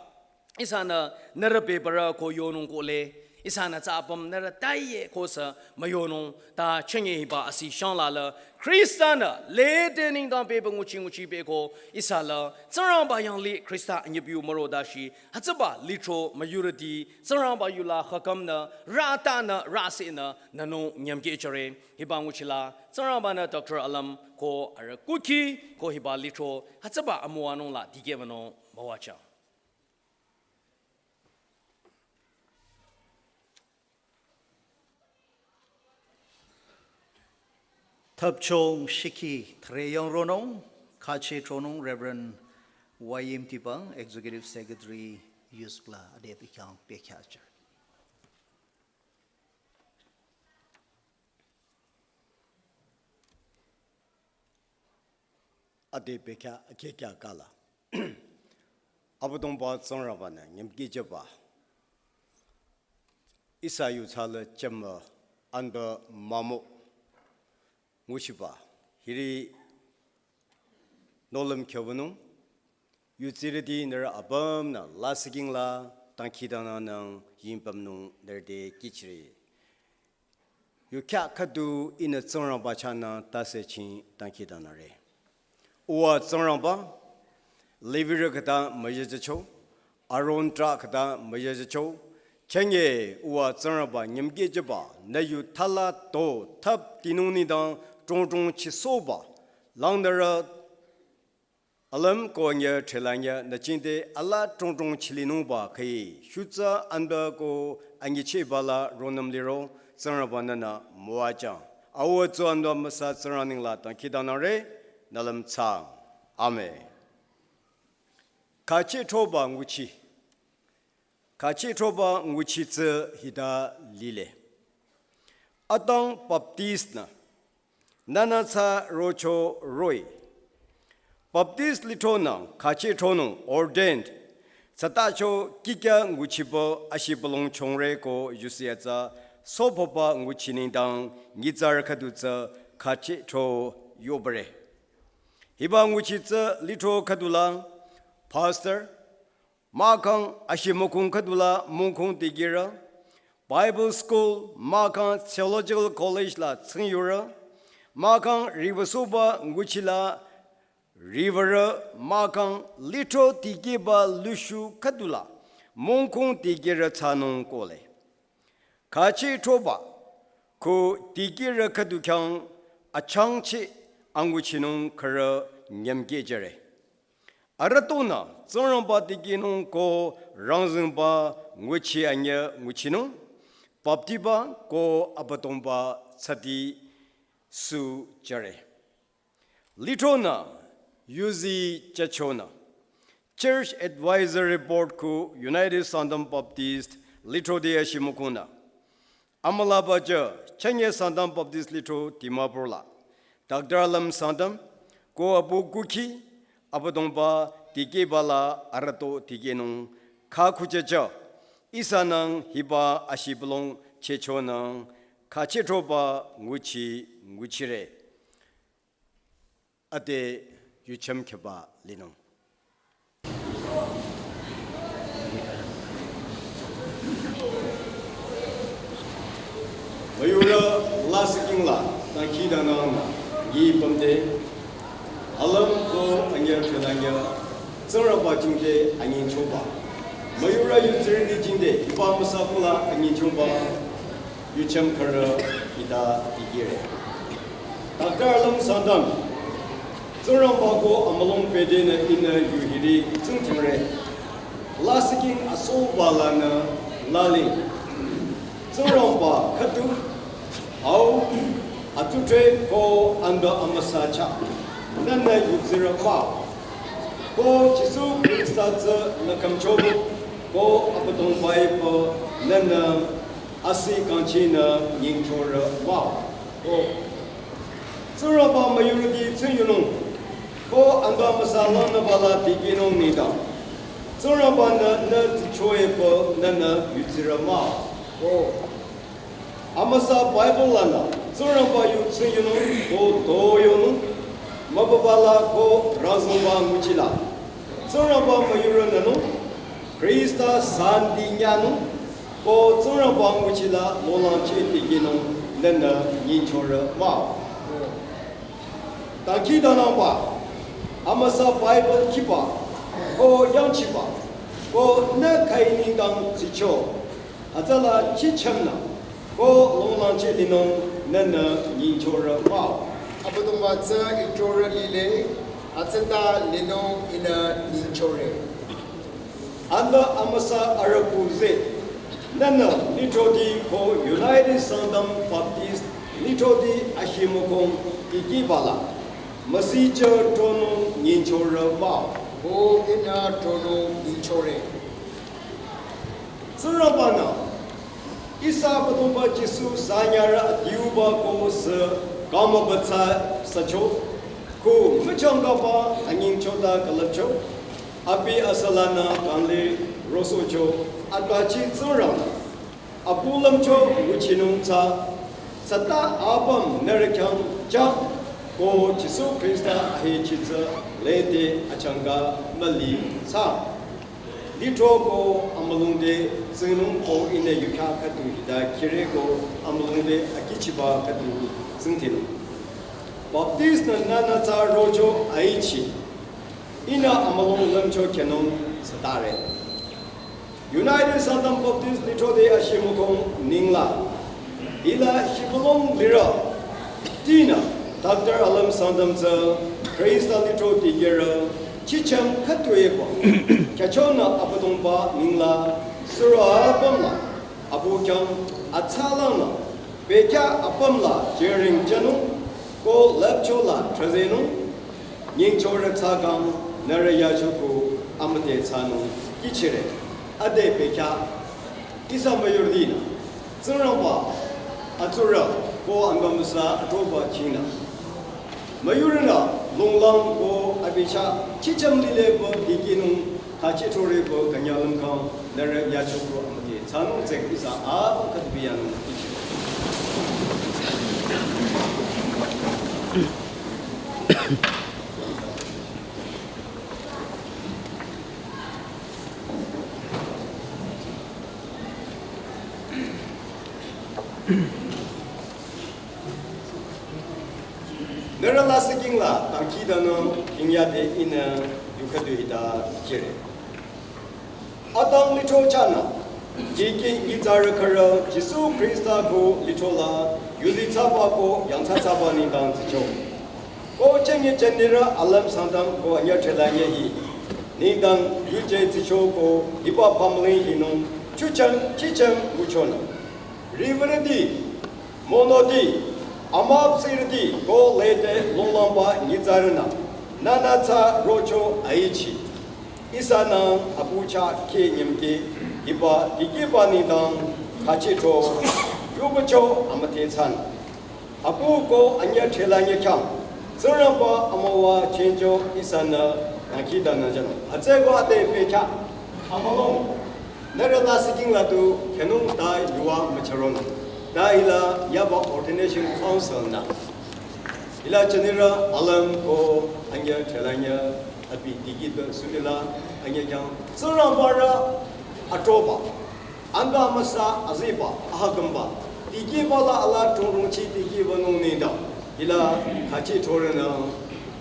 ihsanü nührü bebürü ko yonung kohle, ihsanü tsü apüm nührü taiye ko sü müyonung, ta chünye hiba asi shangla la, Khrista-nü, lede nengdang bebü nguchi nguchi beko, ihsa la, Tsingrangba yanglih Khrista anyübiu müro dashi, hütsüba litro müyurüti, Tsingrangba yula khakümnü, rütanü, rüsenü, nünung nyümkeh jüre, hiba nguchila, Tsingrangba-nü Doctor Alam ko arüh kuki, ko hiba litro, hütsüba amüwanung la, dikehbanung, müwajüng. Thapchong shiki thre yangronung, khache tronung Reverend Y M Tipang, Executive Secretary, Yusupla, ade pikhyang pekhyachar. Ade pekya, kekya kala. Abüdongba Tsingrangba-nü nyümkeh jüba. Ihsa yu tsala chema anba mamo nguchiba. Hiri nohlüm khyobünung. Yutsirüti nührü apümnü lasihking la dangkhidangnangnang yingpümnung nührü te kihchire. Yu khyah khüdu ihnü Tsingrangba chahnü tase ching dangkhidangnangre. Uwa Tsingrangba, Levirü khüta müyejücho, Aron trah khüta müyejücho, chünye uwa Tsingrangba nyümkejüba, nü yu thala to thap tinung nidang trong trong chisoba, langnürü alüm ko nye thela nye nü chingde ala trong trong chilinungba khüi, shutsa anda ko anyicheba la ronüm liro, Tsingrangba nünü müwajang. Awa tsu anda müsa Tsingrang ningla tangkidanangre, nalüm tsang. Amen. Khachehthoba nguchi. Khachehthoba nguchi tsü hita lile. Atang Baptist nü, nünü tsü rocho roh-i. Baptist lithronü khachehtronung ordained, tsütacho kikya nguchiba ashibülung chongre ko yusi atsa sopoba nguchi nengdang nyitsarü khüdu tsü khachehtho yobare. Hiba nguchi tsü lithro khüdula, pastor, mahkhang ashimükung khüdula mungkung dikehrü, Bible school, mahkhang theological college la tsingyurü, mahkhang riwüsoba nguchila riwürü, mahkhang lithro dikehba lushu khüdula mungkung dikehrü thsanung kohle. Khachehthoba ko dikehrü khüdu khyang achangchi anguchinung khürü nyümkejüre. Arütonü Tsingrangba dikehnung ko rangzüngba nguchi anyü nguchinung, baptiba ko Abüdongba tsüti sujüre. Lithronü yuzi jüchonü, Church Advisory Board ko United Sangtam Baptist lithroti ashimükungnü, amülaba jü chünye Sangtam Baptist lithro Dimapur la, Doctor Alüm Sangtam ko apu kukhi Abüdongba dikehba la arüto dikehnung khakhuchüjü, ihsanang hiba ashibülung chehchonang khachehthoba nguchi nguchire. Ade yuchüm kheba linung. Müyurü lasih kingla tangkidangnangnü nyi pümde, alüm ko anyü khüdanyü Tsingrangba jingte anyingchoba, müyurü yutsirüti jingte hiba müsakula anyingchoba yuchüm khürü hita dikehre. Doctor Alüm Sangtam, Tsingrangba ko amülung pedenü ihnü yu hiri tsingdhingre. Lasih king asoba lanü laling, Tsingrangba khüdu, au, atutre ko anda amüsa chah, nünü yutsirü mah-o. Ko Jisu Khrista tsü nü khümchobu, ko Abüdongba ipü nünü asi kangchinü nyingchorü mah-o. Ko Tsingrangba müyurüti tsingyunung, ko anda müsa langnüba la dikehnung nengdang, Tsingrangba-nü nü tsichoepü nünü yutsirü mah-o. Ko amüsa Bible lanü Tsingrangba yu tsingyunung ko toyonung, mübüba la ko rangzüngba nguchila Tsingrangba müyurününung, Khrista santi nyanung, ko Tsingrangba nguchila molang cheh dikehnung nünü nyingchorü mah-o. Tangkidangnangba, amüsa Bible khiba, ko yangchiba, ko nü khüi nengdang tsicho, hütsüla chichümnü, ko longlang cheh linung nünü nyingchorü mah-o. Abüdongba tsü ichorü lile, hütsüta linung ihnü nyingchore. Anda amüsa arüku ze, nünü lithroti ko United Sangtam Baptist lithroti ashimükung dikehba la müsijü tronung nyingchorü mah-o. Ko ihnü tronung nyingchore. Tsingrangba-nü ihsa Abüdongba Jisu sanyarü adiuba ko sü kamübütsa sücho, ko müchangkaba anyingchota külüpcho, abi asülanü kangle rosohcho, atbachi Tsingrang apu lümcho nguchinung tsü, tsüta apüm nührü khyang chah, ko Jisu Khrista ahechi tsü lede achangka müli thsa. Lithro ko amülungde tsingnung ko ihnü yukha khüdu hita khire ko amülungde akichiba khüdu tsingdhinung. Baptist nü nünü tsü rocho aichi. Ihnü amülung lümcho khenung sütare. United Sangtam Baptist Lithro te ashimükong ningla. Hila shibülung lirü. Tinü, Doctor Alem Sangtam tsü, Khrista lithro dikehrü, chichem khütuepü. Khyüchonü Abüdongba ningla, suro apümla, abu khyang, atsalanü, bekhyah apümla, jering jünung, ko lüpchola, trazenung, nyingchorü tsü kang, nührü yacho ko, amüde thsanung, kihchire, ade bekhyah, ihsa müyurütinü, Tsingrangba, atsurü, ko Anbü Amüsa, atroba chingnü. Müyurünü, longlang ko abi chah, chichem lile pü dikehnung, khachi thore pü künyang lümkhang, nührü yacho ko amüde thsanung tsek ihsa apüm khüdu biyanung kihchi. Nührü lasih kingla, dangkhidangnang, kingyade ihnü, yu khüdu hita, kihchire. Atang lithro chahnü, dikeh nyitsarü khürü, Jisu Khrista ko lithro la, yuzi thsaba ko, yangthsa thsaba nengdang tsicho. Ko chengi chenirü Alem Sangtam ko anyüh thela nyüh hi. Nengdang yuje tsicho ko hiba pamling hinung chuchem chichem nguchonü. Riwürüti, monoti, amüpsirüti ko lede longlangba nyitsarünü. Nünü tsü rocho aichi. Ihsanü abu chah kheh nyümkeh hiba dikehba nengdang khachi tro. Yubucho amüde thsan. Abu ko anyüh thela nyüh khyang. Tsingrangba amüwa chenjo ihsanü dangkhidangnang jünung. Hütsüeko ade bekhyah. Amülung. Nührü lasih kingla du khenung ta yuva mücharonung. Ta hila yaba ordination council nü. Hila chenirü Alem ko anyüh thela nyüh abi dikehba sudila anyüh khyang. Tsingrangba rü atroba. Anbü Amüsa aziba, ahagümba. Dikehba la ala chongrongchi dikehba nung nengdang. Hila khachi thorünü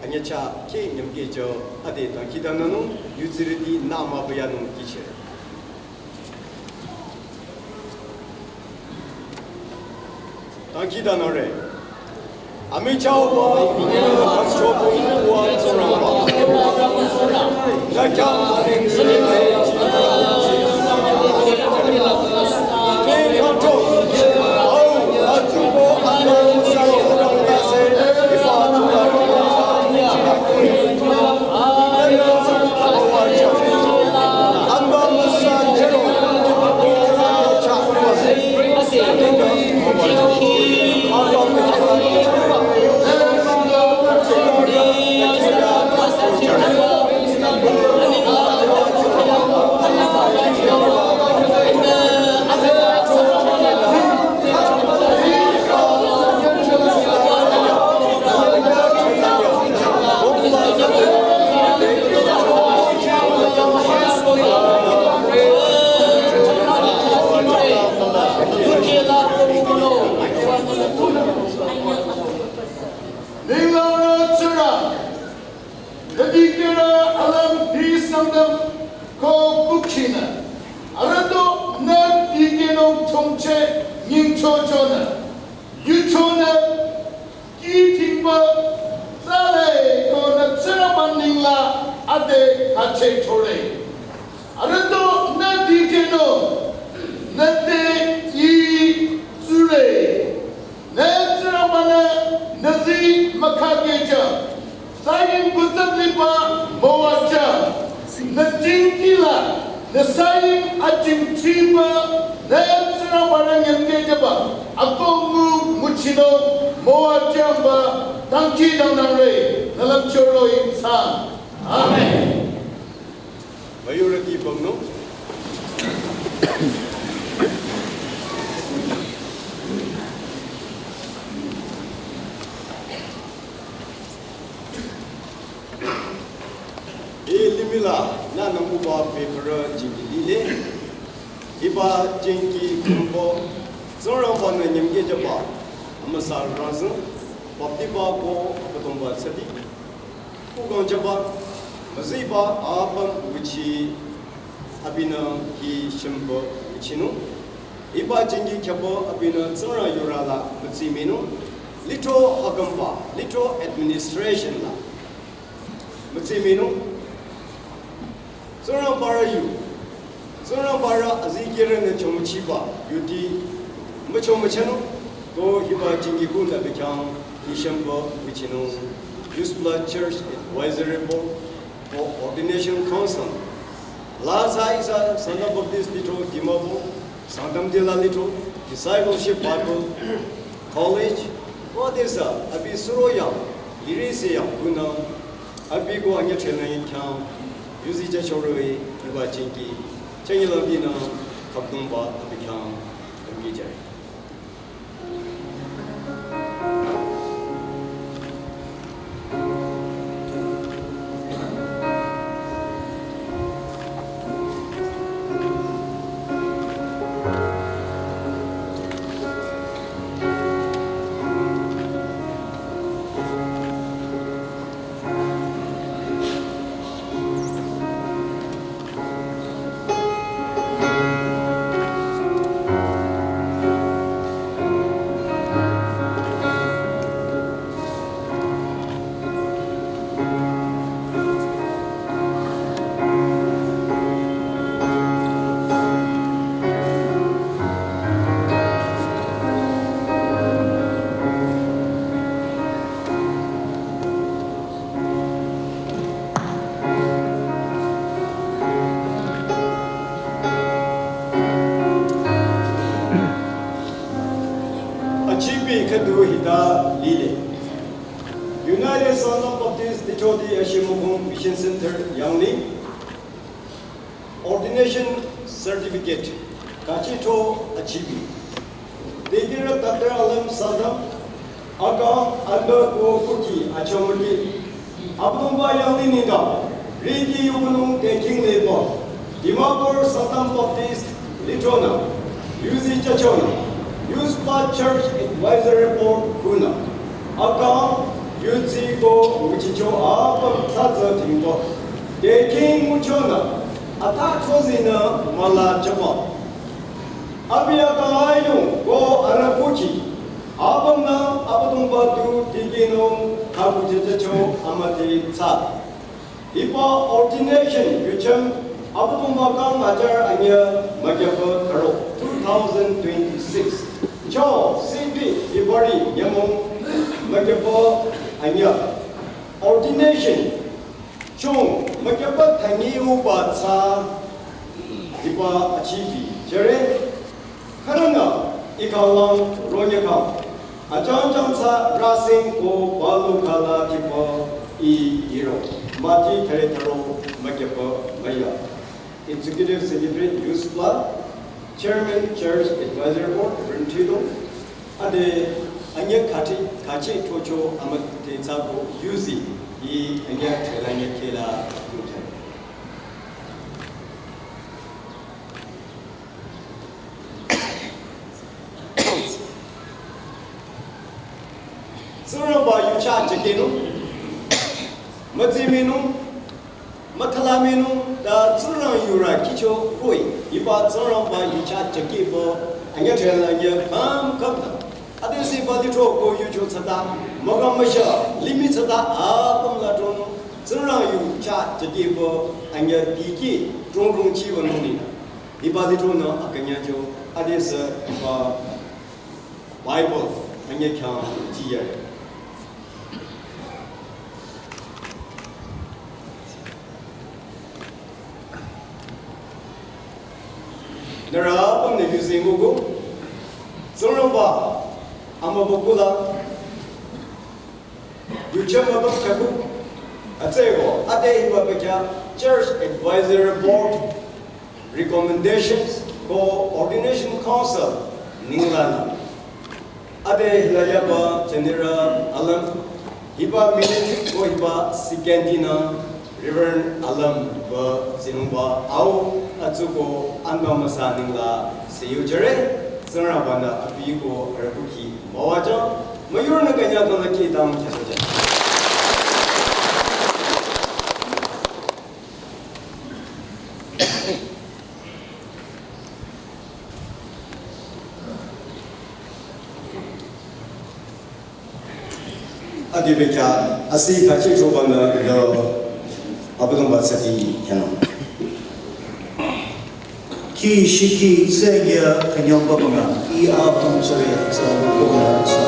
anyüh chah kheh nyümkeh jo ade dangkhidangnangnung yutsirüti nü mübüyanung kihchire. Dangkhidangnangre. Amichahba, amichahba, Tsingrangba. Nü khyang aning sini. Ninglang Tsingrang, nü dikehrü Alem D. Sangtam ko bukhinü, arüh do nü dikehnung chongche nyingchochonü, yuchonü, kihtingba, tsale ko nü Tsingrangba ningla ade khachi thore. Arüh do nü dikehnung, nü te yi tsure. Nü Tsingrangba-nü nü zi mükhakehjü. Saying kutsap liba müwajü. Nü jingkila, nü saying ajingchiba, nü Tsingrangba-nü nyümkehjüba. Akoh ngu nguchinung müwajüba, dangkhidangnangre, nü lümchoro imsa. Amen. Majority bang no. E limih la, nü nang uba paper jingki lile. Hiba jingki kumbo, Tsingrangba-nü nyümkehjüba, amüsa rangzeng, baptiba ko, Kongba tsati, kukang chaba, müziba apüm nguchi, abinü hi shimba nguchinung. Hiba jingi khyaba abinü Tsingrang yurü la mütsi minung. Lithro hakampa, lithro administration la mütsi minung. Tsingrangbarü yu, Tsingrangbarü azikehrünü chongchiba yuti müchong müchanung. Ko hiba jingi kunda bekhyang hi shimba nguchinung. Youth Blood Church Advisory Board, ko Ordination Council. La sa ihsa Sangtam Baptist Lithro Dimapur, Sangtam Dila Lithro, Discipleship Bible College, ko adesü abi suro yang, lirisi yang kunang, abi ko anyüh threnü khyang, yuzi jachoroi, yuba jingi, changi la dinü, kapdungba abi khyang, abi jai. Achibi khüdu hita lile. United Sangtam Baptist Lithro Di Ashimukhong Mission Center Yangli. Ordination certificate, kachitho achibi. Degira Doctor Alam Sangtam, aka anda ko kuki achomaki. Abdumba Yangli ninga, riki yumunung taking labor. Dimapur Sangtam Baptist Lithro nü, yuzi jachonü, Youth Blood Church Advisory Board kunü, akang yuzi ko nguchicho apüm tsatsa tingko, taking nguchonü, ata chozinü mala chaba. Abi akang ayung ko arakuchi, apümnü Abdumba tu tikinung hakuchicho amati tsa. Hiba ordination yucham Abdumba kang hajar anyüh mükyüpü karo two thousand twenty-six. Cho, C B, February nyümong mükyüpü anyüh. Ordination chung mükyüpü thangi uba tsa hiba achibi. Jüre, khürünü ikhalang ronyakang. Achangchang tsa rasing ko balu kala kipa i iro. Mati thare tharo mükyüpü müya. Executive Secretary Youth Blood, Chairman Church Advisory Board, Reverend Thido, ade anyüh khachi, khachi thocho amate tsako yuzi i anyüh thela anyüh kela kuthai. Tsingrangba yucha chekenung, mütsi minung, müthala minung, ta Tsingrang yurü kicho koi, hiba Tsingrangba yucha chekeba, anyüh thela anyüh kam kam ta. Adesi ba lithro ko yucho tsata, müka müsha, limih tsata, apüm la tronung, Tsingrang yucha chekeba, anyüh diki, trong trong chiwa nung nina. Hiba lithro nü akünyacho, adesü hiba Bible anyüh khyang jiyare. Nührü apümnü yuzi nguko, Tsingrangba amübükuh la, yucham mübükuh, atsüko, ade hiba bekhyah Church Advisory Board recommendations ko Ordination Council ninglanü. Ade hilayaba General Alam, hiba minute ko hiba second dinü Reverend Alam ba sinungba au atsuko anba müsa ningla seyu jüre, Tsingrangba nü abi ko arakuki müwajang, müyurü nü künyang kala ki dang kyasoja. Kibika asi kachi choba na lo Abüdongba tsati khyano. Ki shiki tsege kanyamba manga i apüm tsare tsa kona tsa.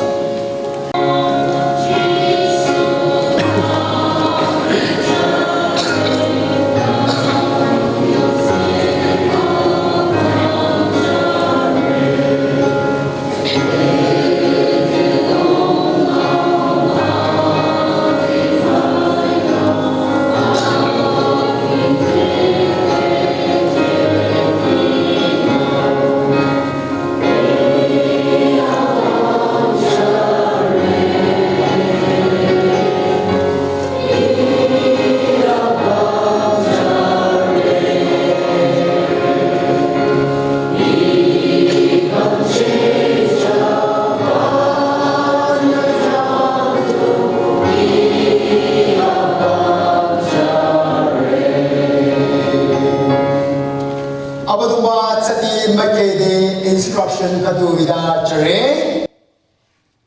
Abüdongba tsati makede instruction khüdu vida chare.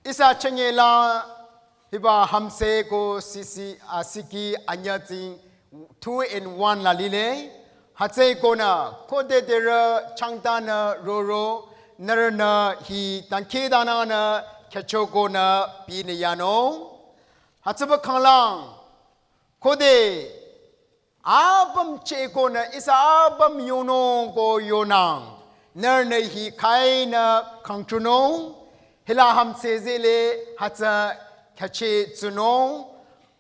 Ihsa chengela hiba hamse ko sisi, ah, siki anyatsi two in one la lile. Hütsüeko nü, khode dere changta nü roro, nührünü hi dangkhidangnang nü khyüchoko nü binü yano. Hütsüba khanglang, khode apüm cheko nü ihsa apüm yonung ko yonang. Nührünü hi khai nü khangchunung. Hila hamse zele hütsü khyücheh tsunung.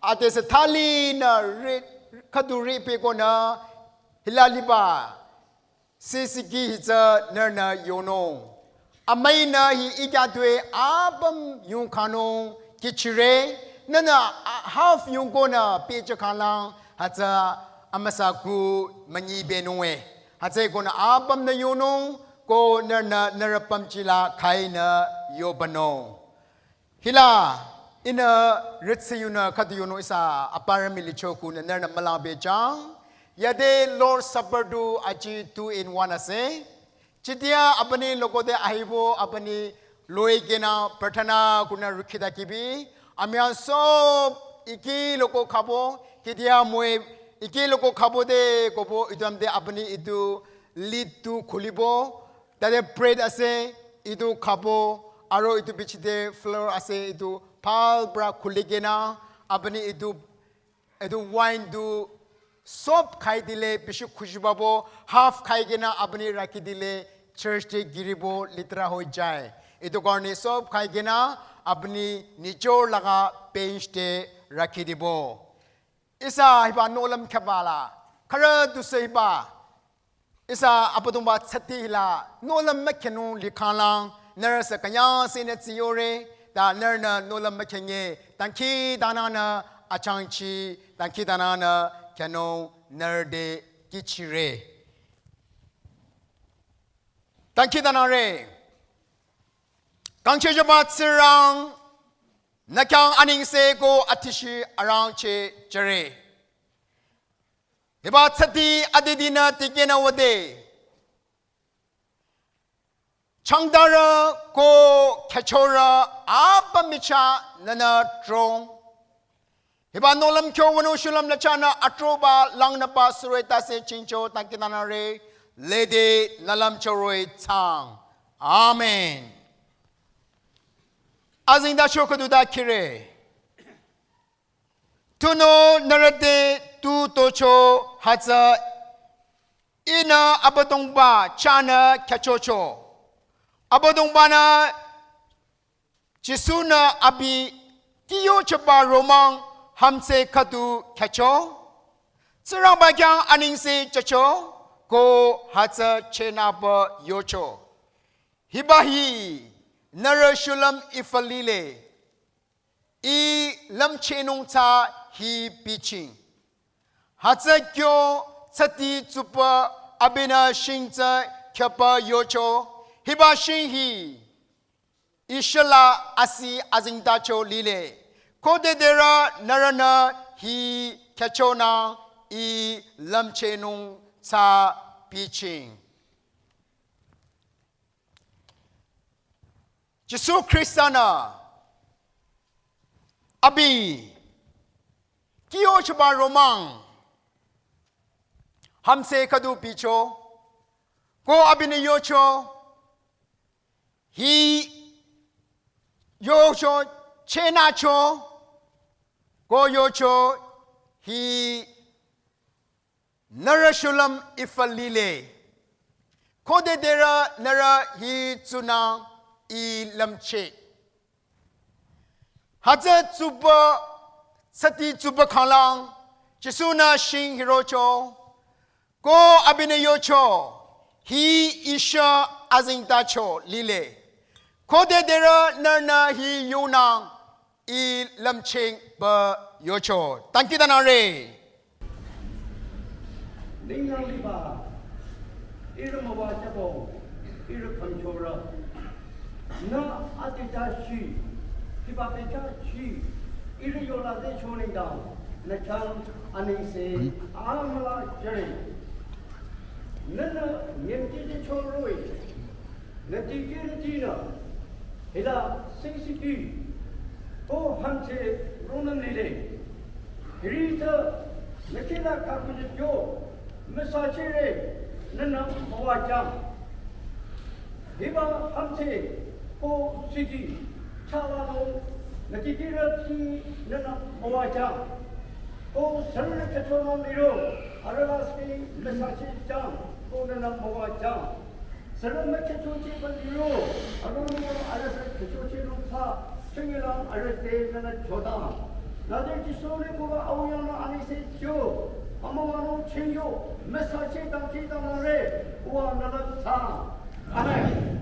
Ade se thali nü ri, khüdu ri peko nü hila liba. Sisiki hitsü nührünü yonung. Amüi nü hi ikya tue apüm yungkhanung kichire. Nühnü, ah, half yungko nü pehchakhalang hütsü amüsa ku münyi benung e. Hütsüeko nü apüm nü yonung ko nührünü nührü pümchila khai nü yobanung. Hila, ihnü rütsü yunü khüdu yonü ihsa aparü mülicho kunü nührünü mülang bejang. Yade Lord Supper du aji two in one ase. Chitia apuni lokode ahibo apuni loikena prarthana kunü rükhita kibi. Amian sob iki loko khabo. Chitia moi iki loko khabo de kobo itamde apuni itu lid tu khulibo. Tade bread ase, itu khabo, aro itu bichide flour ase, itu bhal pra khulikena, apuni itu, itu wine tu sob khai dile bishi khushi pabo, half khai kena apuni rakhi dile church te giribo letera hoi jai. Itu karone sob khai kena apuni nijor laga bench te rakhi dibo. Ihsa hiba nohlüm kheba la, khürü dusü hiba. Ihsa Abüdongba tsati hila, nohlüm mükhenung likhanglang, nührü sü künyang sü nü tsiyore, ta nührünü nohlüm mükhenye, dangkhidangnang nü achangchi, dangkhidangnang nü khenung nührü te kichire. Dangkhidangnang re. Kangchehchoba Tsingrang, nü khyang anengse ko atishi arangcheh jüre. Hiba tsati adidinü tikehna wüde. Changdarü ko khyüchorü apüm michah nühnü trong. Hiba nohlüm kyo wünung shulüm la chahnü atroba langnüba sürü tase chingcho dangkhidangnang re, lede nü lümcho roh-i thsaang. Amen. Azengtacho khüdu da kire. Tunüo nührü te tu tocho hütsü ihnü Abüdongba chahnü khyüchocho. Abüdongba-nü Jisu-nü abi tiyochoba romang hamse khüdu khyücho. Tsingrangba khyang anengse jücho ko hütsü chehnüba yocho. Hiba hi nührü shulüm ifa lile. Ih lümchehnung tsü hi bichieng. Hütsü kyo tsati tsuba abinü shing tsü khyüba yocho. Hiba shing hi ih shila asi azengtacho lile. Khode dere nührünü hi khyüchonang ih lümchehnung tsü bichieng. Jisu Khrista-nü Abi, kyo choba romang. Hamse khüdu bicho. Ko abinü yocho. Hi yocho chenacho. Ko yocho hi nührü shulüm ifa lile. Khode derü nührü hi tsunü ilümcheh. Hütsü tsuba, sati tsuba khanglang, Jisu-nü shing hirocho, ko abinü yocho, hi isha azingtacho lile. Khode derü nührünü hi yunang ilümchehba yocho. Thank you, tanare. Ninglang liba, ihrü müwajübo, ihrü khümchorü. Nü adita shi, hiba becha shi, ihrü yola de cho nengdang, nü chang anengse amüla jüre. Nünü nyemti de cho roh-i, nü dikehrütinü, hila sengsiti, ko hamse ronü nile. Hiri tsü nü kihla khakunü kyo, müsachire nünü müwajang. Hiba hamse ko siti, chalanung nü dikehrüti nünü müwajang. Ko sürünü kachonü miro, arüh lasih müsachijang, ko nünü müwajang. Sürü mükhechocheba liro, arüh nü arüh sürü khechoche nung sa, chünyelang arüh te nünü chodang. Nüte Jisu-nü kuba aoyangnü anengse kyo, amüwanung chingyo, müsache dangkhidangnangre, uwa nüla sa. Amen.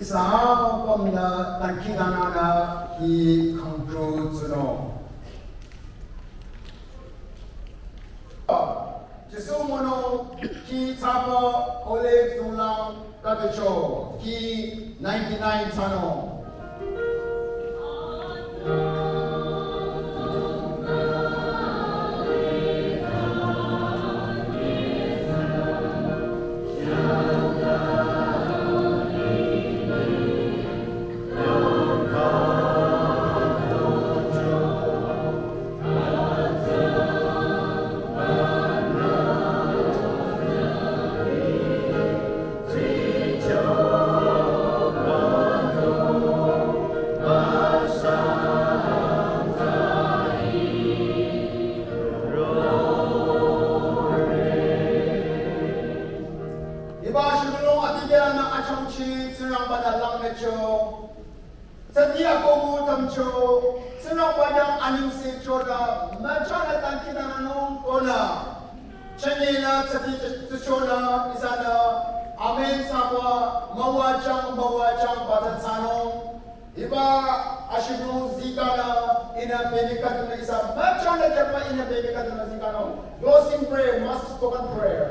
Ihsa apümnü dangkhidangnangnü hi khangtru tsunung. Jisu mono ki thsaba Olive zunglang katocho ki ninety-nine thsanung. Hiba shibülung adikehrünü achangchi Tsingrangba-nü langnücho. Tsati akohbu tamcho, Tsingrangba yang anengse choda, müchanü dangkhidangnangnung konü. Chünyenü tsati tsuchonü, ihsanü, amen thsaba, müwajang, müwajang, bata thsanung. Hiba ashibülung zikanü, ihnü bemi khüdunü ihsa, müchanü japa ihnü bemi khüdunü zikanung. Closing prayer, mass spoken prayer.